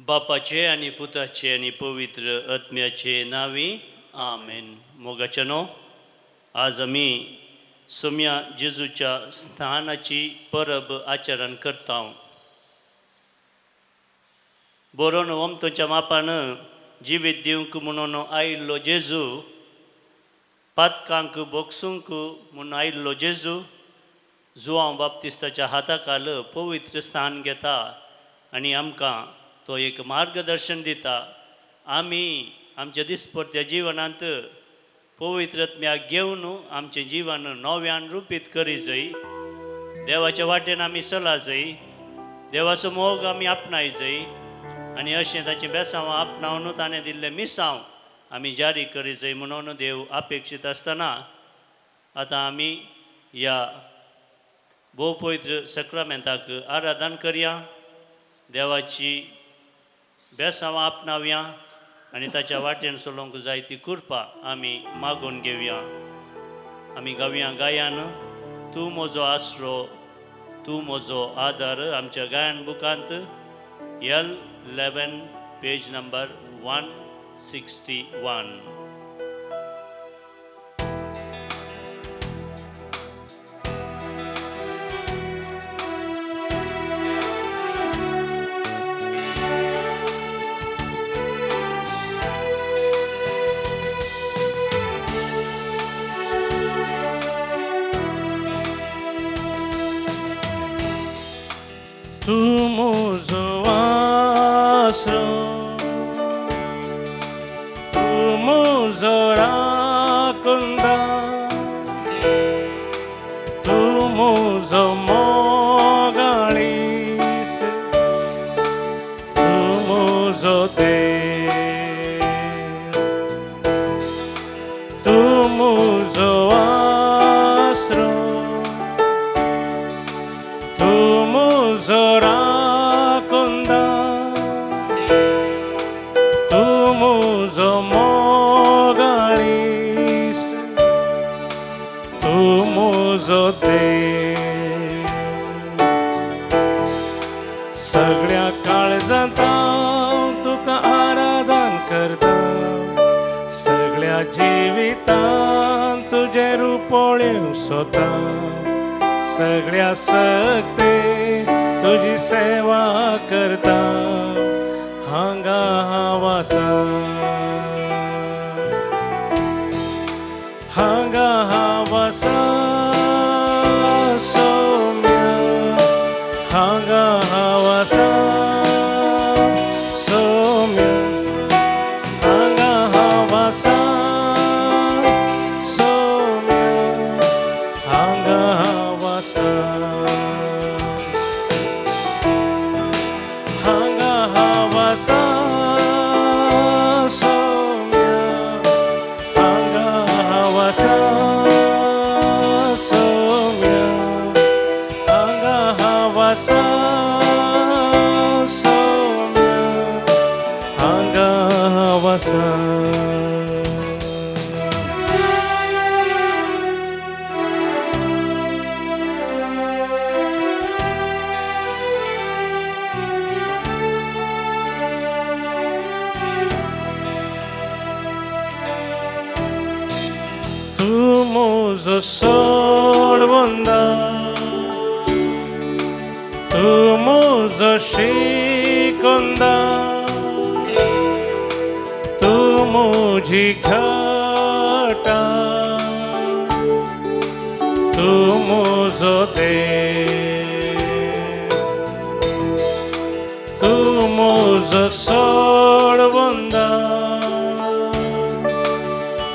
बापाचे आनी पुताचे आनी पवित्र आत्म्याचे नांवी आमेन. मोगाच्यानो, आज आमी सोम्या जेजूच्या स्थानाची परब आचरण करता. बरोवन ओमतोच्या मापान जिवीत दिवंक म्हणून आयिल्लो जेजू, पातकांक बोगसूंक म्हणून आयिल्लो जेजू जुवांव बाप्तिस्ताच्या हाताखाल पवित्र स्थान घेता आनी आमकां तो एक मार्गदर्शन दिता. आमी आमच्या दिसपट्ट्या जिवनांत पवित्र आत्म्याक घेवन आमचें जिवन नव्यान रुपीत करी जाय. देवाच्या वाटेन आमी चला जाय, देवाचो मोग आमी आपणाय जाय आनी अशें ताचें बेसांव आपणावन ताणें दिल्लें मिसांव आमी जारी करी जाय म्हणून देव अपेक्षीत आसतना आतां आमी ह्या भोव पवित्र सक्रामेंताक आराधन करया, देवाची बेसांव आपणावया आनी ताच्या वाटेन चलोवंक जाय ती कृपा आमी मागून घेवया. आमी गावया गायान तूं म्हजो आसरो, तूं म्हजो आदार. आमच्या गायन बुकांत L11 page number 161. तूं म्हजो आसरो, तूं म्हजो राखणदार, तूं म्हजो मोगाळीस, तूं म्हजो देव, तूं म्हजो आसरो, तूं म्हजो राखणदार, तूं म्हजो मोगाळीस, तूं म्हजो देव. सगळ्या काळजांत हांव तुका आराधन करता, सगळ्या जिवितांत तुजें रूप पळोवंक सोदता, सगळ्या सक्ते तुजी सेवा करता, हांगा हांव आसा, हांगा हांव आसा सोम्या, हांगा हांव आसा सोम्या, हांगा हांव आसा सोम्या, हांगा हांव आसा, हांगा हांव आसा सोम्या, हांगा हांव आसा सोम्या, हांगा हांव आसा सोम्या, हांगा हांव आसा. तूं म्हजो सोडवंदार, तूं म्हजो शिकोंदार, तूं म्हजी घाटा, तूं म्हजो देव, तूं म्हजो सोडवंदार,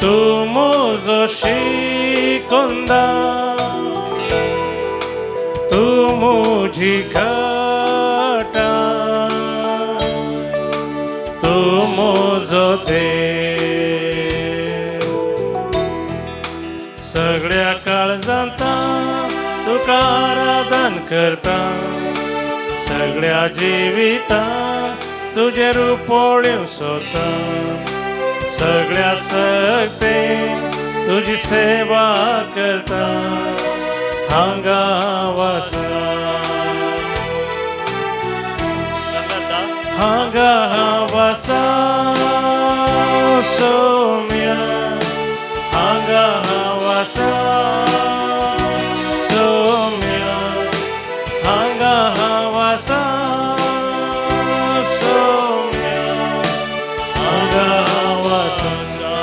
तूं म्हजो शिकोंदार, तूं म्हजी घाटा, तूं म्हजो देव. सगळ्या काळजांत तुका आराधन करता, सगळ्या जिवितांत तुजें रूप पळोवंक सोदता, सगळ्या सक्ते तुजी सेवा करता, हांगा हांव आसा. सांगाता. हांगा हांव आसा सोम्या, हांगा हांव आसा सोम्या, हांगा हांव आसा सोम्या, हांगा हांव आसा.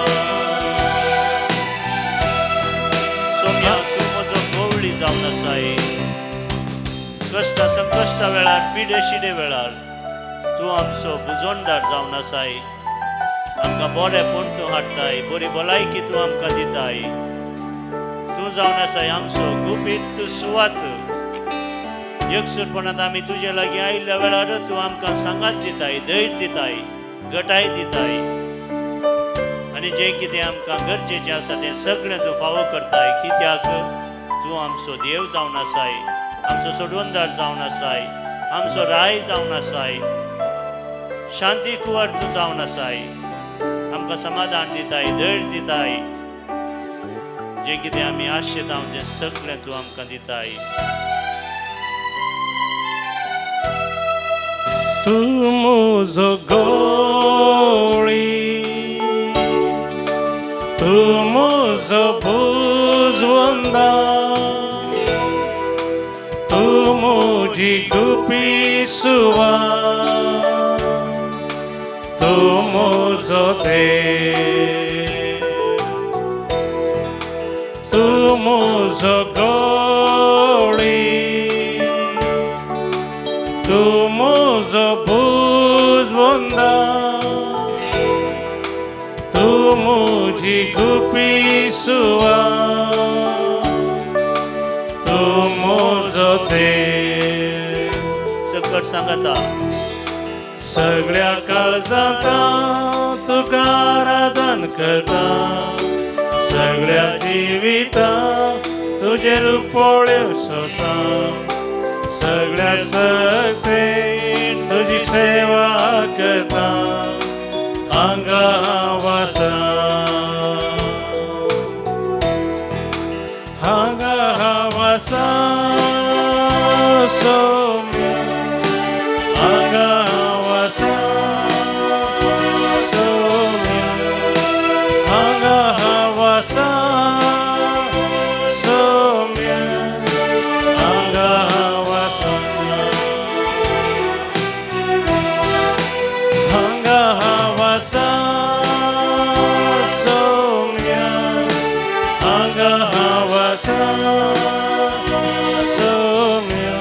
सोम्या, तूं म्हजो गवळी जावन आसाय. कश्टा संकश्टा वेळार, पिडे शिडे वेळार तूं आमचो बुजोणदार जावन आसाय. आमकां बरेंपण तूं हाडटाय, बरी भलायकी तूं आमकां दिताय. तूं जावन आसाय आमचो गुपीत सुवात. एकसुरपणांत आमी तुजे लागीं आयिल्ल्या वेळार तूं आमकां सांगात दिताय, धैर्य दिताय, गटाय दिताय आनी जें कितें आमकां गरजेचें आसा तें सगळें तूं फावो करताय. कित्याक तूं आमचो देव जावन आसाय, आमचो सोडवणदार जावन आसाय, आमचो राय जावन आसाय, शांती कुंवर तूं जावन आसाय. आमकां समाधान दिताय, धैर्य दिताय. जें कितें आमी आशेता तें सगळें तूं आमकां दिताय. तूं म्हजो गवळी, तूं म्हजो भुजवंदा, तूं म्हजी गुपी सुवात, तूं म्हजो देव, तूं म्हजो गवळी, तूं म्हजो भुजवंदा, तूं म्हजी गुपी सुवात, तूं म्हजो देव. सकट सांगता. सगळ्या काळजांत तुका आराधन करता, सगळ्या जिवितांत तुजें रूप पळोवंक सोदता, सगळ्या शक्तेन तुजी सेवा करता, हांगा हांव आसा, हांगा हांव आसा सोम्या, हांगा हांव आसा सोम्या, हांगा हांव आसा सोम्या, हांगा हांव आसा, हांगा हांव आसा सोम्या, हांगा हांव आसा सोम्या,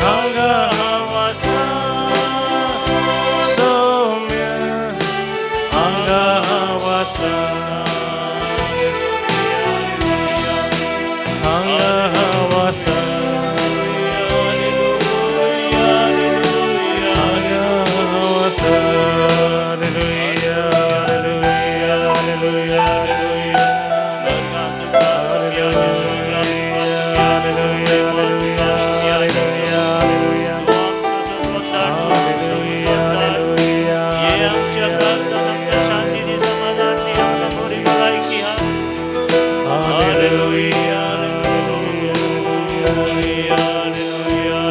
हांगा हांव आसा सोम्या, हांगा हांव आसा, हांगा हांव आसा, हांगा हांव आसा. Hallelujah, hallelujah, hallelujah, hallelujah. Hallelujah, hallelujah, hallelujah, hallelujah. Hallelujah, हे आमच्या काळजांत आमकां शांती दी, समाधान दी, आमकां बरी भलायकी हाड. Hallelujah, hallelujah, hallelujah, hallelujah,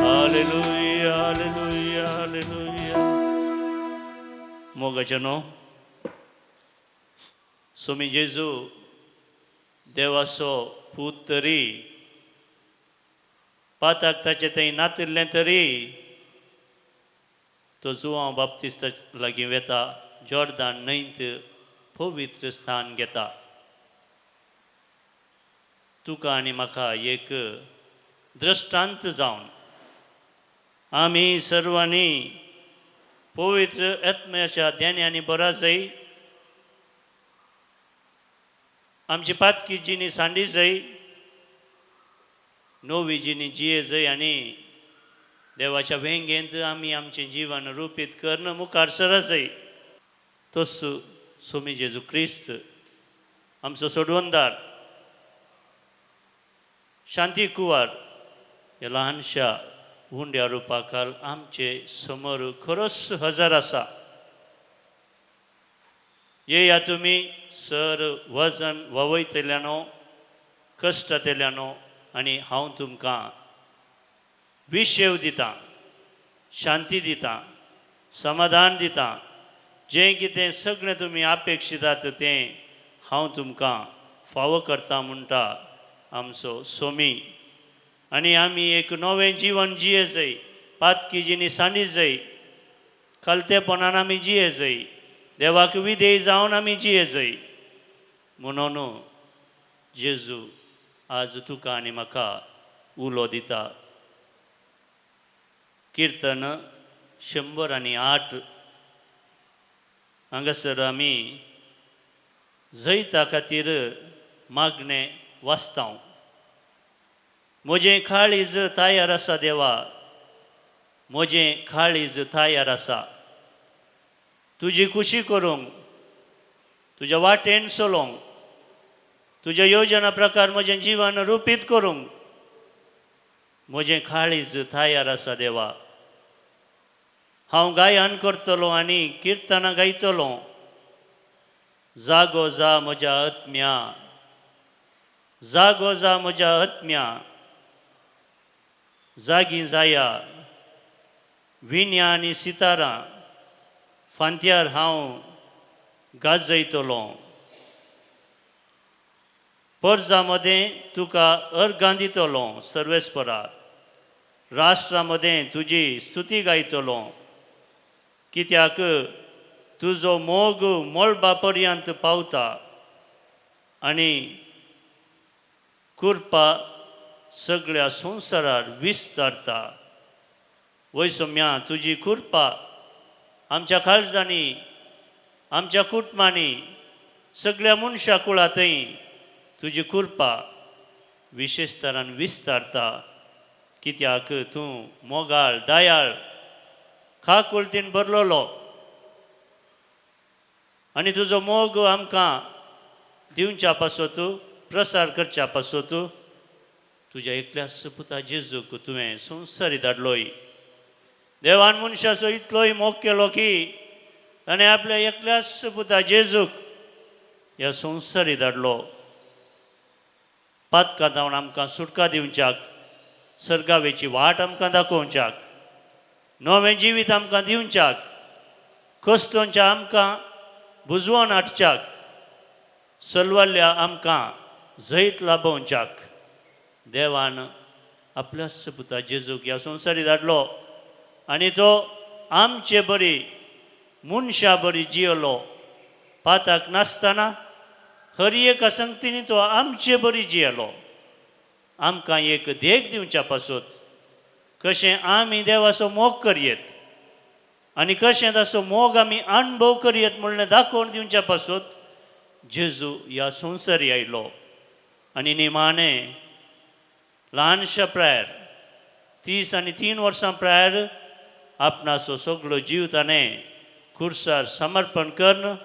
hallelujah, hallelujah, hallelujah. मोगाचे न्हू, सोमी जेजू देवाचो पूत तरी पाताक ताचें थंय नातिल्लें तरी तो जुवांव बाप्तिस्ता लागीं वेता, जॉर्दान न्हंयत पवित्र स्थान घेता. तुका आनी म्हाका एक दृश्टांत जावन आमी सर्वांनी पवित्र आत्म्याच्या ध्यानी बरा जाय, आमची पातकी जिणी सांडी जाय, नवी जिणी जिये जाय आनी देवाच्या वेंगेंत आमी आमचें जिवन रुपीत करून मुखार सरत जाय. तोच सोमी जेजू क्रिस्त आमचो सोडवणदार, शांती कुवार ह्या ल्हानशा हुंड्या रुपाखाल आमचे समोर खरोच हजर आसा. येया तुमी सर वजन ववयतल्यानो, कश्टतल्यानो आनी हांव तुमकां विशेव दिता, शांती दिता, समाधान दिता. जें कितें सगळें तुमी अपेक्षितात तें हांव तुमकां फावो करता म्हणटा आमचो सोमी. आनी आमी एक नवें जिवन जिये जाय, पातकी जिणी सांडी जाय, खालतेपणान आमी जिये जाय, देवाक विधेय जावन आमी जिये जाय. म्हणून जेजू आज तुका आनी म्हाका उलो दिता. किर्तन 108 हांगासर आमी जैता खातीर मागणें वाचता. म्हजें काळीज तयार आसा देवा, म्हजें काळीज तयार आसा तुजी खुशी करूंक, तुज्या वाटेन चलोवंक, तुज्या योजना प्रकार म्हजें जिवन रुपीत करूंक म्हजें काळीज तयार आसा देवा. हांव गायन करतलो आनी किर्तनां गायतलो. जागो जा म्हज्या आत्म्या, जागो जा म्हज्या आत्म्या, जागी जाया विन्या आनी सितारां फांत्यार हांव गाजयतलो. परजा मदें तुका अर्गां दितलो सर्वेस्परा, राष्ट्रा मदें तुजी स्तुती गायतलो. कित्याक तुजो मोग मळबा पर्यंत पावता आनी कृपा सगळ्या संवसारार विस्तारता. वय सोम्या, तुजी कृपा आमच्या काळजांनी, आमच्या कुटुंबांनी, सगळ्या मनशा कुळांतय तुजी कृपा विशेश तरान विस्तारता. कित्याक तूं मोगाळ, दयाळ, काकुळतीन भरलेलो आनी तुजो मोग आमकां दिवच्या पासत, प्रसार करच्या पासत तुज्या एकल्याच पुता जेजूक तुवें संवसारी धाडलोय. देवान मनशाचो इतलोय मोग केलो की ताणें आपल्या एकल्याच पुता जेजूक ह्या संवसारी धाडलो, पातकां जावन आमकां सुटका दिवच्याक, सर्गावेची वाट आमकां दाखोवच्याक, नवें जिवीत आमकां दिवच्याक, कश्टांच्या आमकां बुजवण हाडच्याक, सलवल्ल्या आमकां जैत लाभोवच्याक देवान आपल्याच पुता जेजूक ह्या संवसारी धाडलो आनी तो आमचे बरी मनशा बरी जियेलो. पाताक नासतना हर एका संगतीनी तो आमचे बरी जियेलो, आमकां एक देख दिवच्या पासत कशें आमी देवाचो मोग करयेत आनी कशें ताचो मोग आमी अणभव करयेत म्हणलें दाखोवन दिवच्या पासत जेजू ह्या संवसारी आयलो. आनी निमाणें ल्हानशा प्रायर 33 वर्सां प्रायर आपणाचो सगळो जीव ताणें खुर्सार समर्पण करून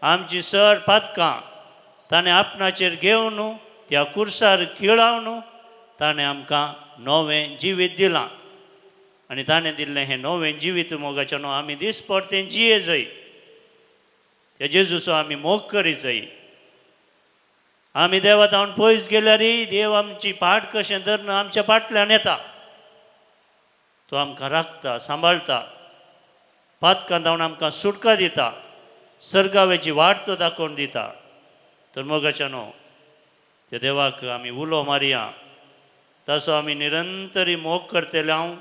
आमची सर पातकां ताणें आपणाचेर घेवन त्या खुर्सार खिळावन ताणें आमकां नवें जिवीत दिलां. आनी ताणें दिल्लें हें नवें जिवीत मोगाचें न्हू आमी दीस तें जिये जाय, त्या जेजूचो आमी मोग करी जाय. आमी देवा तावन पयस गेल्यारय देव आमची पाट कशें धरून आमच्या फाटल्यान येता, तो आमकां राखता, सांबाळटा, पातकां धांवन आमकां सुटका दिता, सर्गावेची वाट तो दाखोवन दिता. तर मोगाच्या न्हू त्या देवाक आमी उलो मारया, ताचो आमी निरंतरी मोग करतले. हांव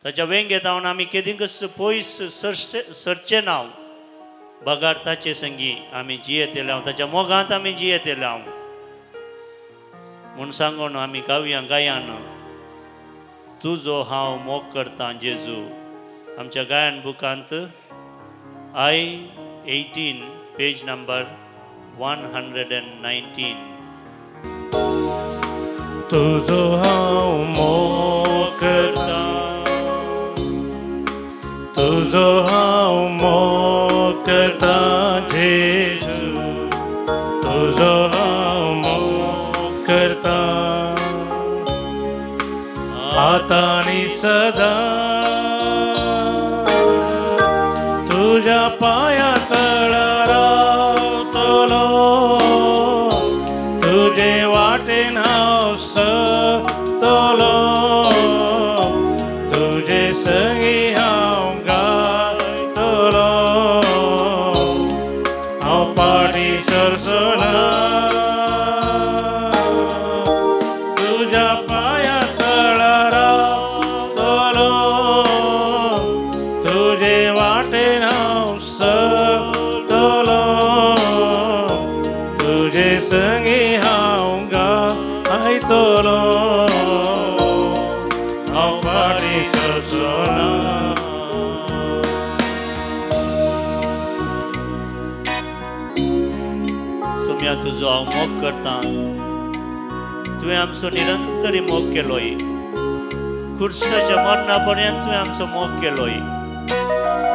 ताच्या वेंगेत हांव आमी केदींकच पयस सरचें ना, बगार ताचे संगी आमी जियेतले हांव, ताच्या मोगांत आमी जियेतले हांव म्हूण सांगून आमी गावया गायान तुजो हांव मोग करतां जेजू. आमच्या गायन बुकांत I 18 page number 119. तुजो हांव मोग करतां, तुजो हांव मोग करतां जेजू, तुजो हांव मोग करतां आतां आनी सदां, तुज्या पांयां तळा रावतलो, तुजे वाटेन हांव सरतलो, फाटीं सरचो ना. सोम्या तुजो हांव मोग करता, तुवें आमचो निरंतरी मोग केलोय, खुर्साच्या मरणा पर्यंत तुवें आमचो मोग केलोय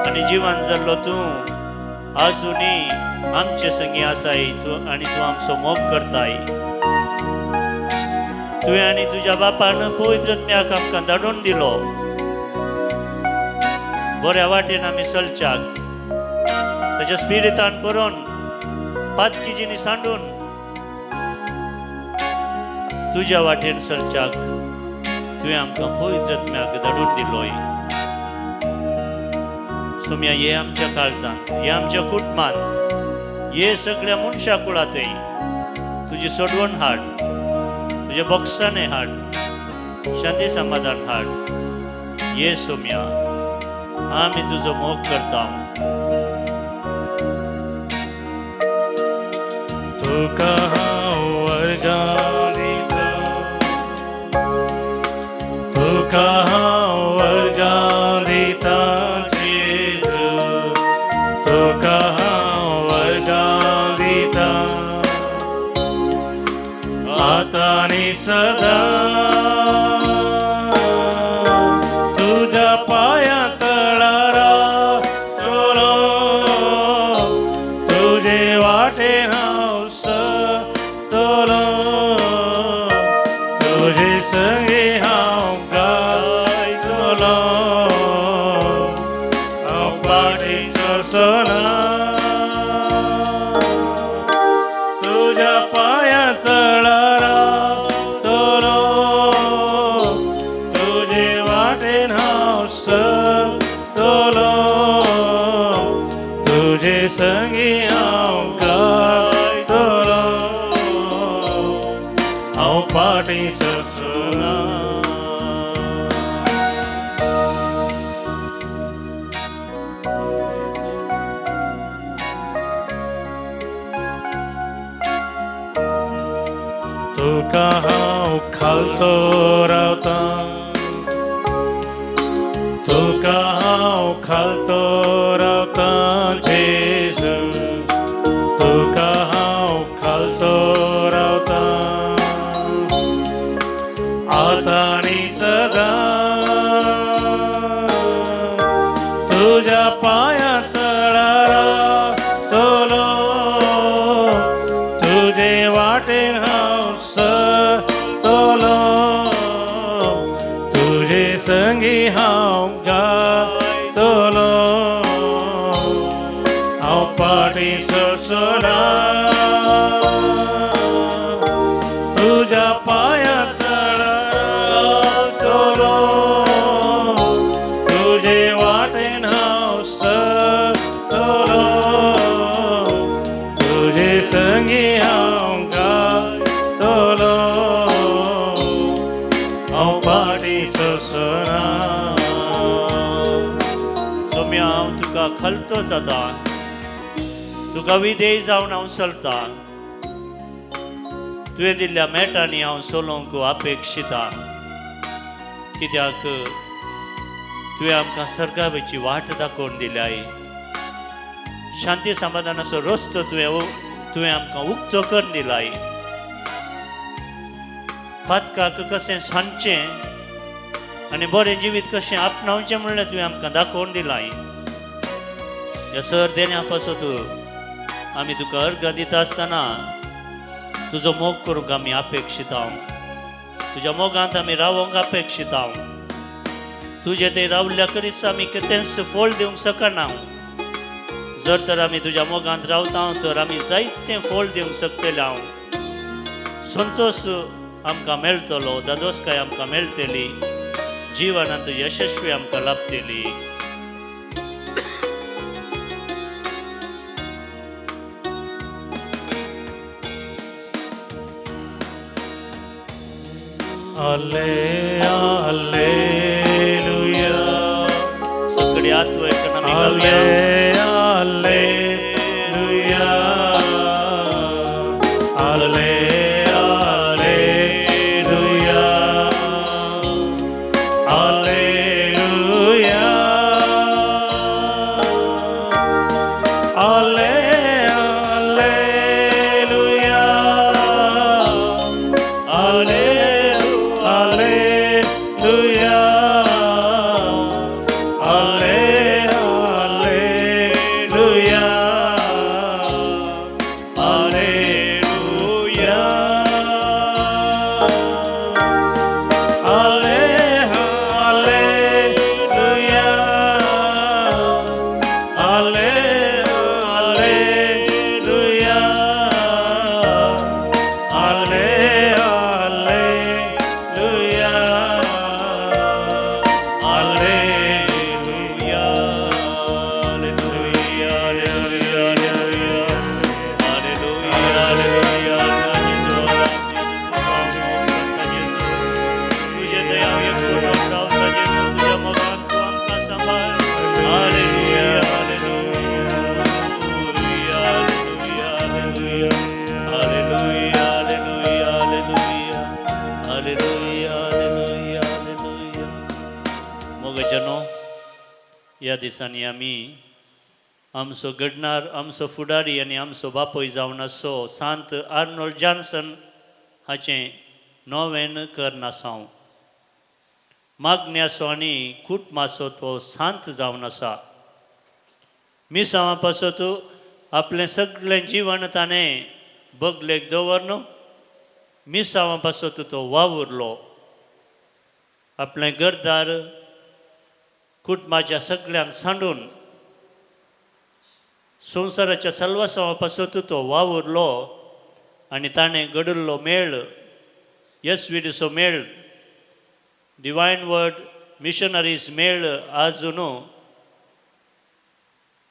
आनी जिवन जाल्लो तूं आजुनी आमचे संगी आसाय तूं आनी तूं आमचो मोग करताय. तुवें आनी तुज्या बापान पवित्र आत्म्याक आमकां धाडून दिलो, बऱ्या वाटेन आमी चलच्याक, ताच्या स्पिरितान बरोवन पातकीजींनी सांडून तुज्या वाटेन चलच्याक तुवें आमकां पवित्र आत्म्याक धाडून दिलोय. सोम्या हे आमच्या काळजांत, हे आमच्या कुटुंबांत, हे सगळ्या मनशा कुळांतय तुजी सोडवण हाड, तुज्या बॉक्साने हाड, शांती समाधान हाड. ये सोम्या आमी तुजो मोग करता. तुका हांव वर्गां दिता, तुका हांव वर्गां दिता जेजू, तुका हांव वर्गां दिता आतां आनी सदां. तुज्या पांयां तळा रावतलो, तुजे वाटेन हांव सरतलो, तुजे संगी हांव गायतलो, हांव फाटीं सरचो ना. तुज्या पांयां तळा रावतलो, तुजे वाटेन हांव सरतलो, तुजे संगी हांव गायतलो, हांव फाटीं सरचो ना. तुका हांव खालतो रावता, तुका हांव खालतो रावता जेजू, तुका हांव खालतो रावता आतां आनी सदां. तुज्या पांयां तळा रावतलो, तुजे वाटेन हांव सरतलो, तुजे संगी हांव गायतलो, हांव फाटीं सरचो ना. तुज्या पांयां तळा रावतलो, तुजे वाटेन हांव सरतलो, तुजे संगी हांव गायतलो, हांव फाटीं सरचो ना. सोम्या हांव तुका खलतो जाता, तुका विधेय जावन हांव चलता, तुवें दिल्ल्या मेटांनी हांव चलोवंक अपेक्षिता, कित्याक तुवें आमकां सर्गावेची वाट दाखोवन दिल्याय, शांती समाधानाचो रस्तो तुवें आमकां उक्तो करून दिलाय. पातकाक कशें सांडचें आनी बरें जिवीत कशें आपणावचें म्हणलें तुवें आमकां दाखोवन दिलाय. ह्या सर देण्या पासत आमी तुका अर्घ दिता आसतना तुजो मोग करूंक आमी अपेक्षिता, तुज्या मोगांत आमी रावोंक अपेक्षिता. तुजें ते रावल्या करीच आमी कितेंच फळ दिवंक शकना. जर तर आमी तुज्या मोगांत रावता तर आमी जायतें फळ दिवंक शकतले. हांव संतोश आमकां मेळटलो, दादोसकाय आमकां मेळटली, जिवनांत यशस्वी आमकां लाभतली. Alleluia. सगळे आत्व आमी गावया. Alleluia. Alleluia. Alleluia. Alleluia, Alleluia, Alleluia, Alleluia, Alleluia, Alleluia, Alleluia, Alleluia, Alleluia, Alleluia, तुझे दया एकवट रावता जेजू, तुझ्या मोगान तूं आमकां सांबाळ. Hallelujah, hallelujah, hallelujah, hallelujah, hallelujah, hallelujah, hallelujah, hallelujah, hallelujah. मोगाच्यानो, ह्या दिसांनी आमी आमचो घडणार, आमचो फुडारी आनी आमचो बापूय जावन आसचो सांत आर्नोल्ड जॉन्सन हाचें नोवेन करनासांव. मागण्याचो आनी कुटुंबाचो तो सांत जावन आसा. मिसांवा पासत आपलें सगळें जीवन ताणें बगलेक दवरन मिसांवा पासत तो वावुरलो. आपलें घरदार कुटुंबाच्या सगळ्यांक सांडून संवसाराच्या सल्वासांवा पासत तो वावुरलो आनी ताणें घडयल्लो मेळ, एस मेळ, डिवायन वर्ड मिशनरीज मेळ आजून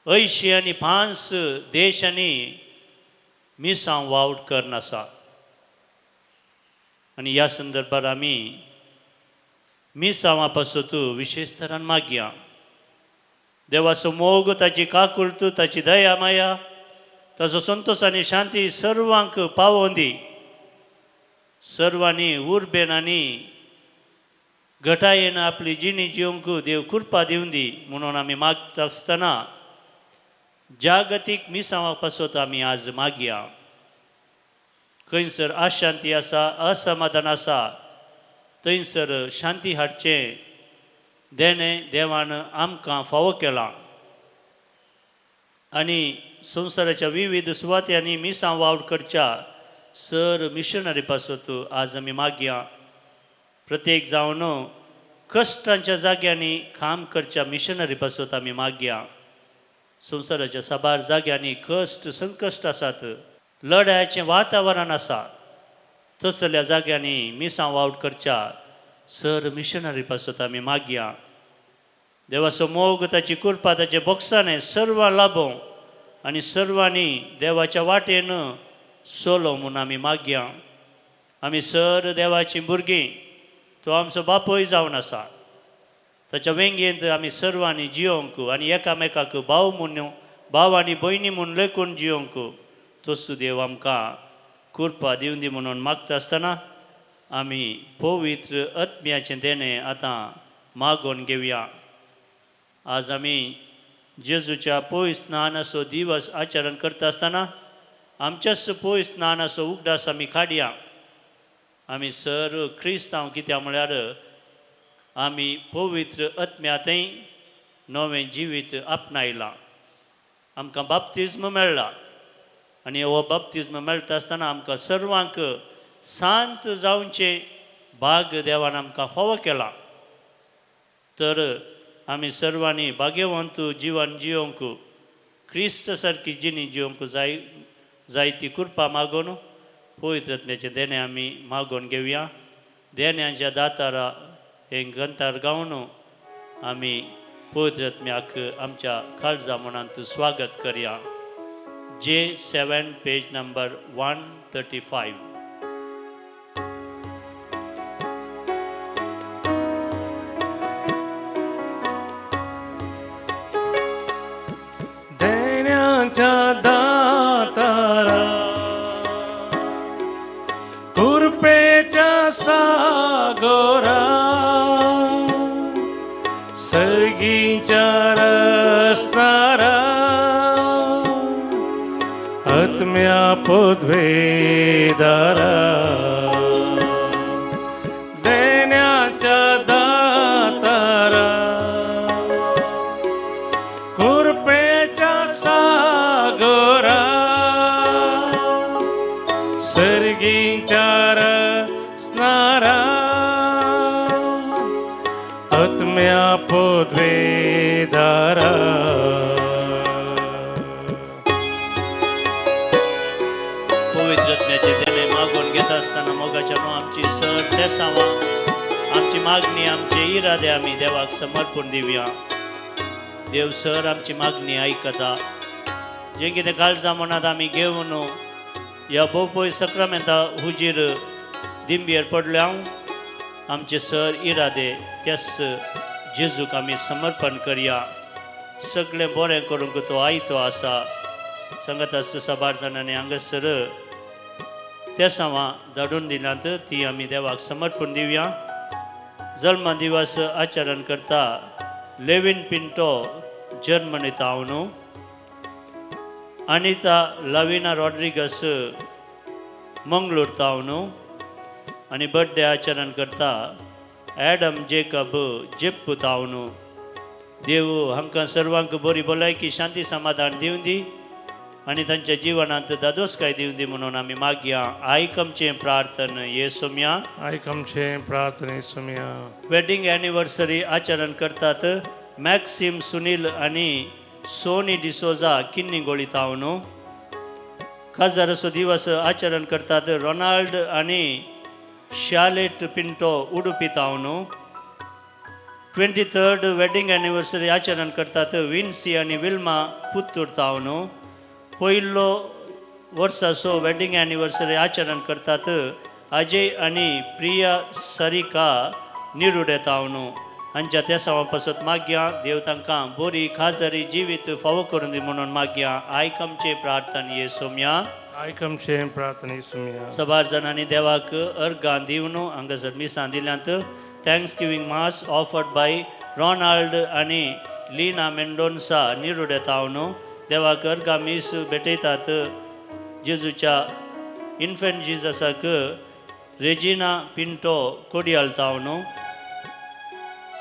85 आनी 5 देशांनी मिसांव वावर करून आसा. आनी ह्या संदर्भार आमी मिसांवा पासत विशेश तरान मागया. देवाचो मोग, ताची काकुळट, ताची दया माया, ताचो संतोश आनी शांती सर्वांक पावोवन दी. सर्वांनी उर्बेन आनी घटायेन आपली जिणी जिवंक देव कृपा दिवन दी म्हणून आमी मागता आसतना जागतीक मिसांवा पासत आमी आज मागया. खंयसर अशांती आसा, असमाधान आसा, थंयसर शांती हाडचें देणें देवान आमकां फावो केलां. आनी संवसाराच्या विविध सुवात्यांनी मिसां वावर करच्या सर मिशनरी पासत आज आमी मागया. प्रत्येक जावन कश्टांच्या जाग्यांनी काम करच्या मिशनरी पासत आमी मागया. संवसाराच्या साबार जाग्यांनी कश्ट संकश्ट आसात, लढायचें वातावरण आसा, तसल्या जाग्यांनी मिसां वावर करच्या सर मिशनरी पासत आमी मागया. देवाचो मोग, ताची कृपा, ताचें बोगसाणें सर्वां लाभोवं आनी सर्वांनी देवाच्या वाटेन सोलो म्हूण आमी मागया. आमी सर देवाचीं भुरगीं, तो आमचो बापूय जावन आसा. ताच्या वेंगेंत आमी सर्वांनी जियोंक आनी एकामेकाक भाव म्हूण, भाव आनी भयणी म्हूण लेखून जियोंक तसो देव आमकां कृपा दिवन दी म्हणून मागता आसतना आमी पवित्र आत्म्याचें देणें आतां मागोवन घेवया. आज आमी जेजूच्या पयस स्नानाचो दिवस आचरण करता आसतना आमच्याच पयस स्नानाचो उगडास आमी काडया. आमी सर क्रिस्तांव कित्याक म्हळ्यार आमी पवित्र आत्म्यांतय नवें जिवीत आपणायलां. आमकां बाप्तिज्म मेळ्ळा आनी हो बाप्तिज्म मेळटा आसतना आमकां सर्वांक शांत जावचें भाग देवान आमकां फावो केलां. तर आमी सर्वांनी भाग्यवंत जिवन जियोंक क्रिस्त सारकी जिणी जियोंक जाय जायती कृपा मागून पवित्र आत्म्याचें देणें आमी मागोवन घेवया. देण्याच्या दातारा हें ग्रंथार गावन आमी पवित्र आत्म्याक आमच्या काळजा मनांत स्वागत करया. J7 page number 135. देण्याच्या दातारा कृपेच्या सागोरा सर्गीच्या रस्तारा आत्म्या पदवेदारा देण्याच्या दातारा आत्म्या पदवेदारा. पवित्र आत्म्याचे देणे मागून घेता आसतना मोगाच्या न्हू आमची सर तेसांवां, आमची मागणी, आमचे इरादे आमी देवाक समर्पण दिवया. देव सर आमची मागणी आयकता. जें कितें काळजां मनांत आमी घेवन ह्या भोवपय सक्रामेंता हुजीर दिंबेर पडल्या, आमचे सर इरादे त्यास जेजूक आमी समर्पण करया. सगळें बरें करूंक तो आयतो आसा. सांगत आसता साबार जाणांनी हांगासर तेसांवां धाडून दिल्यांत, ती आमी देवाक समर्पण दिवया. जल्म दिवस आचरण करता लेविन पिंटो जर्मनी तावन, अनिता लविना रॉड्रिगस मंगळूर तावन आनी बड्डे आचरण करता ॲडम जेकब जेप्पू तावन. देव हांकां सर्वांक बरी भलायकी, शांती, समाधान दिवं दी आनी तांच्या जिवनांत दादोसकाय दिवं दी म्हणून आमी मागया. आयक आमचें प्रार्थन येसोम्या. आयक आमचें प्रार्थने येसोम्या. वेडिंग एनिवर्सरी आचरण करतात मॅक्सिम सुनील आनी सोनी डिसोजा किन्नी गोळी तावन. काजाराचो दिवस आचरण करतात रोनाल्ड आनी Shalet Pinto Udupi तावन. 23rd wedding anniversary आचरण करतात विन्सी आनी विल्मा पुत्तूर तावन. पयलो वर्साचो वेडिंग एनिवर्सरी आचरण करतात अजय आनी प्रिया सरिका निरुडे तावन. हांच्या तेसांवा पासत मागया. देव तांकां बरी खाजरी जिवीत फावो करून दी म्हणून मागया. आयक आमचें प्रार्थन येसोम्या. आयक आमचें प्रार्थना येसोम्या. सबार जाणांनी देवाक अर्गां दिवन हांगासर मिसां दिल्यांत. Thanksgiving mass offered by Ronald आनी लिना मेंडोन्सा निरुडे तावन. देवाक अर्गां मीस भेटयतात जेजूच्या इन्फंट जिजसाक रेजिना पिंटो कोडियाल तावन.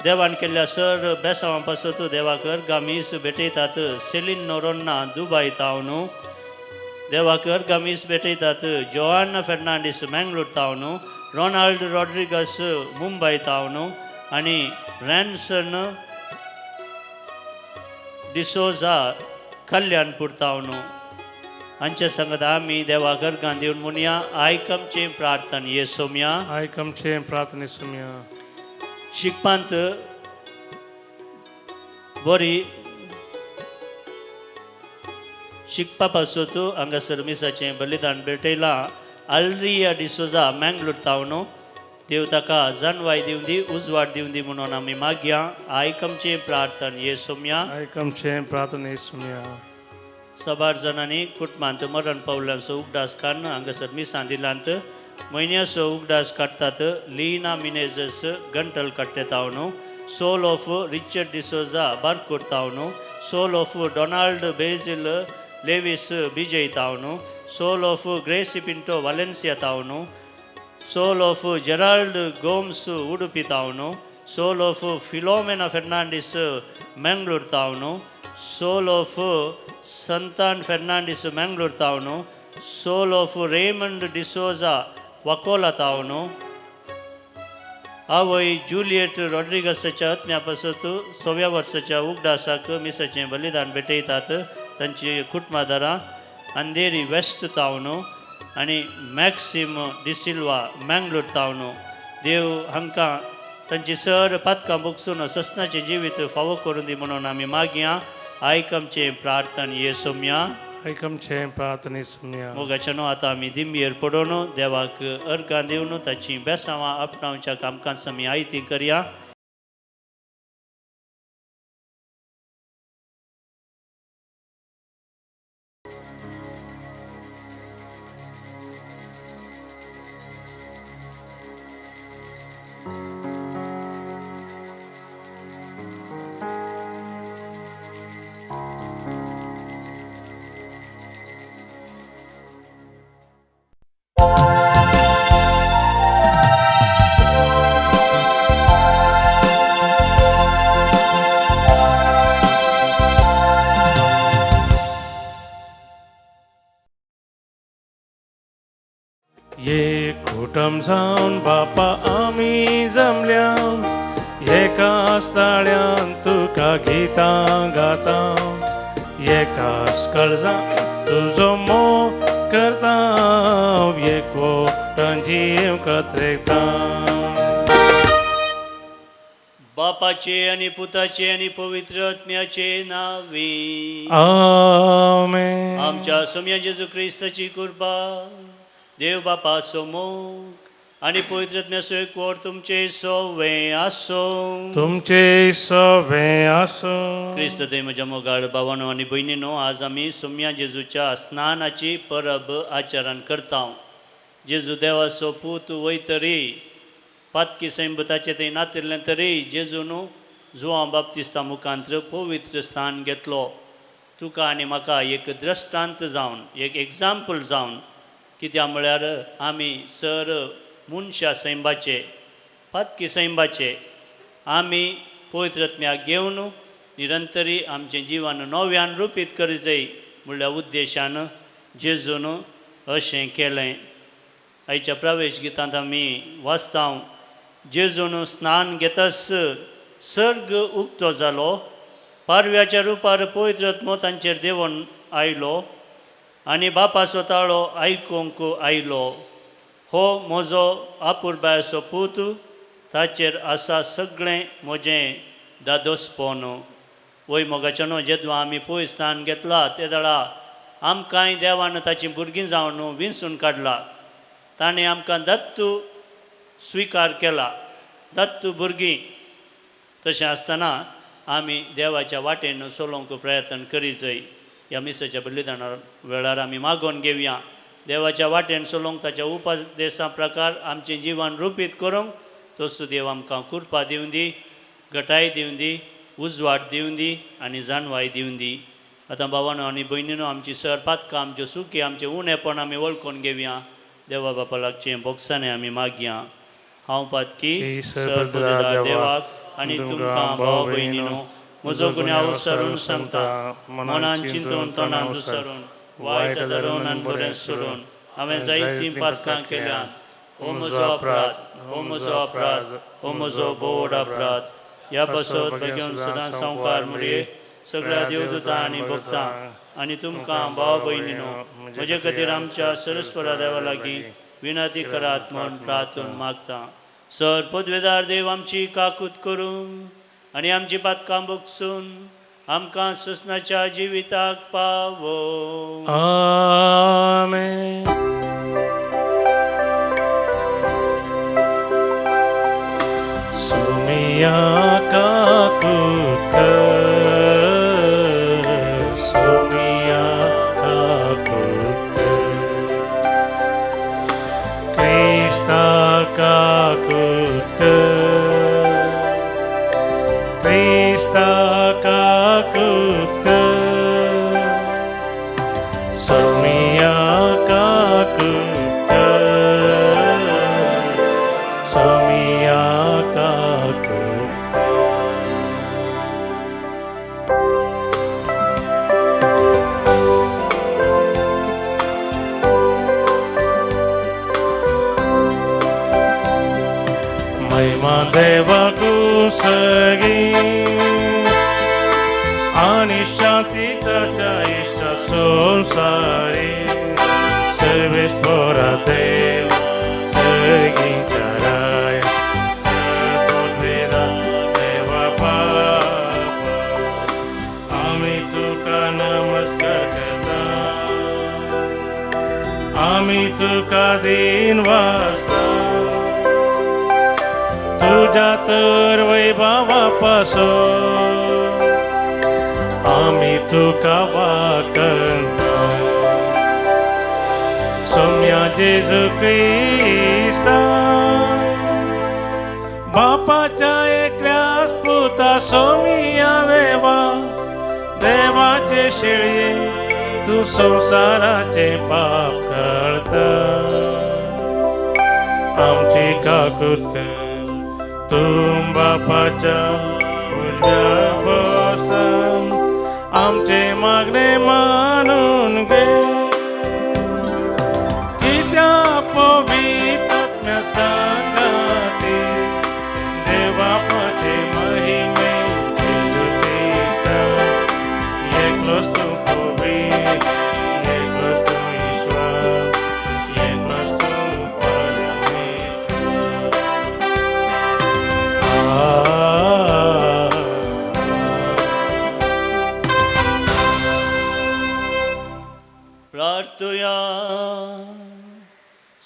देवान केल्ल्या सर बेसांवां पासत देवाक अर्गां मीस भेटयतात सेलीन नोरोन्ना दुबाय तावन. देवाक अर्गां मीस भेटयतात जोआना फेर्नांडीस मँगलोर तावन, रोनाल्ड रॉड्रिगस मुंबय तावन आनी रॅन्सन डिसोजा कल्याणपूर तावन. हांच्या संगत आमी देवाक अर्गां दिवन म्हणया. आयक आमचें प्रार्थन येसोम्या. आयक आमचें प्रार्थना येसोम्या. शिकपांत बरी शिकपा पासत हांगासर मिसाचें बलिदान भेटयलां आल्रिया डिसोजा मँगलोर तावन. देव ताका जानवाय दिवं दी, उजवाड दिवं दी म्हणून आमी मागया. आयक आमचें प्रार्थन येसोम्या. आयक आमचें प्रार्थना येसोम्या. साबार जाणांनी कुटुंबांत मरण पावल्यांचो उगडास काडून हांगासर मिसां दिलांत. म्हयन्याचो उगडास काडटात Leena Menezes गंटल काडटे तावन, soul of Richard D'Souza Barkur तावन, soul of Donald Basil Lewis Vijay तावन, soul of Gracy Pinto Valencia तावन, soul of Gerald Gomes Udupi तावन, soul of Philomena Fernandes Mangalore तावन, soul of Santan Fernandes Mangalore तावन, soul of Raymond D'Souza Vakola तावन. आवय Juliet रॉड्रिगसाच्या आत्म्या पासत सव्या वर्साच्या उगडासाक मिसाचें बलिदान भेटयतात तांची कुटुंबादारां अंधेरी waste तावन आनी मॅक्सिम डिसिल्वा मँगलोर तावन. देव हांकां तांची सर पातकां भोगसून ससनाचें जिवीत फावो करून दी म्हणून आमी मागया. आयक आमचें प्रार्थन येसोम्या. आयक आमचें प्रार्थना येसोम्या. मोगाच्या न्हू आतां आमी दिंबयेर पडोवन देवाक अर्गां दिवन ताचीं बेसांवां आपणावच्या कामकाज आमी आयती करया. एक कुटुंब जावन बापा आमी जमल्या, एका एकाच ताळ्यान तुका गितां गाता, एकाच काळजान तुजो मोग करता, एकवटान जीव कातरेता. बापाचे आनी पुताचे आनी पवित्र आत्म्याचे नांवी आमेन. आमच्या सोम्या जेजू क्रिस्ताची कृपा, देव बापाचो मोग आनी पवित्र आत्म्याचो एकवट तुमचे सोवे आसो. तुमचे सवे आसो. क्रिस्त देव म्हज्या मोगाळ भावानो आनी भयणीनो, आज आमी सोम्या जेजूच्या स्नानाची परब आचरण करता. जेजू देवाचो पूत वयतरी पातकी सैंब ताचें थंय नातिल्लें तरी जेजून जुवांव बाप्तिस्ता मुखांत्र पवित्र स्थान घेतलो. तुका आनी म्हाका एक द्रश्टांत जावन, एक एग्जाम्पल जावन, कित्याक म्हळ्यार आमी सर मनशा सैंबाचे, पातकी सैंबाचे, आमी पवित्र आत्म्याक घेवन निरंतरी आमचें जिवन नव्यान रुपीत करी जाय म्हणल्या उद्देशान जेजून अशें केलें. आयच्या प्रवेश गितांत आमी वाचता, जेजून स्नान घेतच सर्ग उक्तो जालो, पारव्याच्या रुपार पवित्र आत्मो तांचेर देंवोन आयलो आनी बापाचो ताळो आयकूंक आयलो, हो म्हजो आपुरबायाचो पूत, ताचेर आसा सगळें म्हजें दादोसपण. वय मोगाच्यानो, जेदवा आमी पयर स्नान घेतला ते दळा आमकांय देवान ताचीं भुरगीं जावन विंचून काडला. ताणें आमकां दत्तू स्विकार केला, दत्तू भुरगीं. तशें आसतना आमी देवाच्या वाटेन चलोवंक प्रयत्न करी जाय. ह्या मिसाच्या बलिदाना वेळार आमी मागोवन घेवया देवाच्या वाटेन चलोवंक, ताच्या उपदेसा प्रकार आमचें जिवन रुपीत करूंक तसो देव आमकां कृपा दिवन दी, गटाय दिवन दी, उजवाड दिवन दी आनी जाणवाय दिवन दी. आतां भावानो आनी भयणीनो, आमची सर पातकां, आमच्यो सुकी, आमचें उणेपण आमी वळखून घेवया. देवा बापा लागचें बोगसाणें आमी मागया. हांव पातकी सर पदवेदार देवाक आनी तुमकां भाव भयणीनो म्हजो गुन्यांव विसरून सांगता. मनान चिंतून, तोंडान विसरून, वायट धरून आनी बरें सोडून हांवें जायतीं पातकां केल्यांत. हो म्हजो अपराध, हो म्हजो अपराध, हो म्हजो बोड अपराध. ह्या पासत बेगीन सदां संवकार मुरये सगळ्या देवदूतां आनी भक्तां आनी तुमकां भाव भयणीनो म्हजे खातीर आमच्या सरस्परा देवा लागीं विनंती करात म्हूण प्रार्थून मागता. सर पदवेदार देव आमची काकूत करूं आनी आमची पातकां भोगसून आमकां ससनाच्या जिविताक पावो. आमेन. सोमिया काकूत कर, सोमिया काकूत कर, क्रिस्ता काकूत कर, क्रिस्ता काकूत कर, सोमिया काकूत कर, सोमिया काकूत कर. महिमा देवाकू सगी आणि शांती ताच्या इश्टा संसारी, सर्वेश्वरा देव सर्गीच्या राया, देवा बापा, आमी तुका नमस्कार करता, आमी तुका दीन वासता, तुज्या तर वैभवा पासून आमी तुका वाकंता. सोम्या जेजू क्रिस्ता बापाच्या एकल्याच पुता, सोमिया देवा देवाचे शेळये, तूं संवसाराचे पाप काडता, आमची काकूत कर. तूं बापाच्या उजव्या बसन आमचे मागणे मानून घे, कित्या पवित्र आत्म्या सांगाती देवापाचे महिमे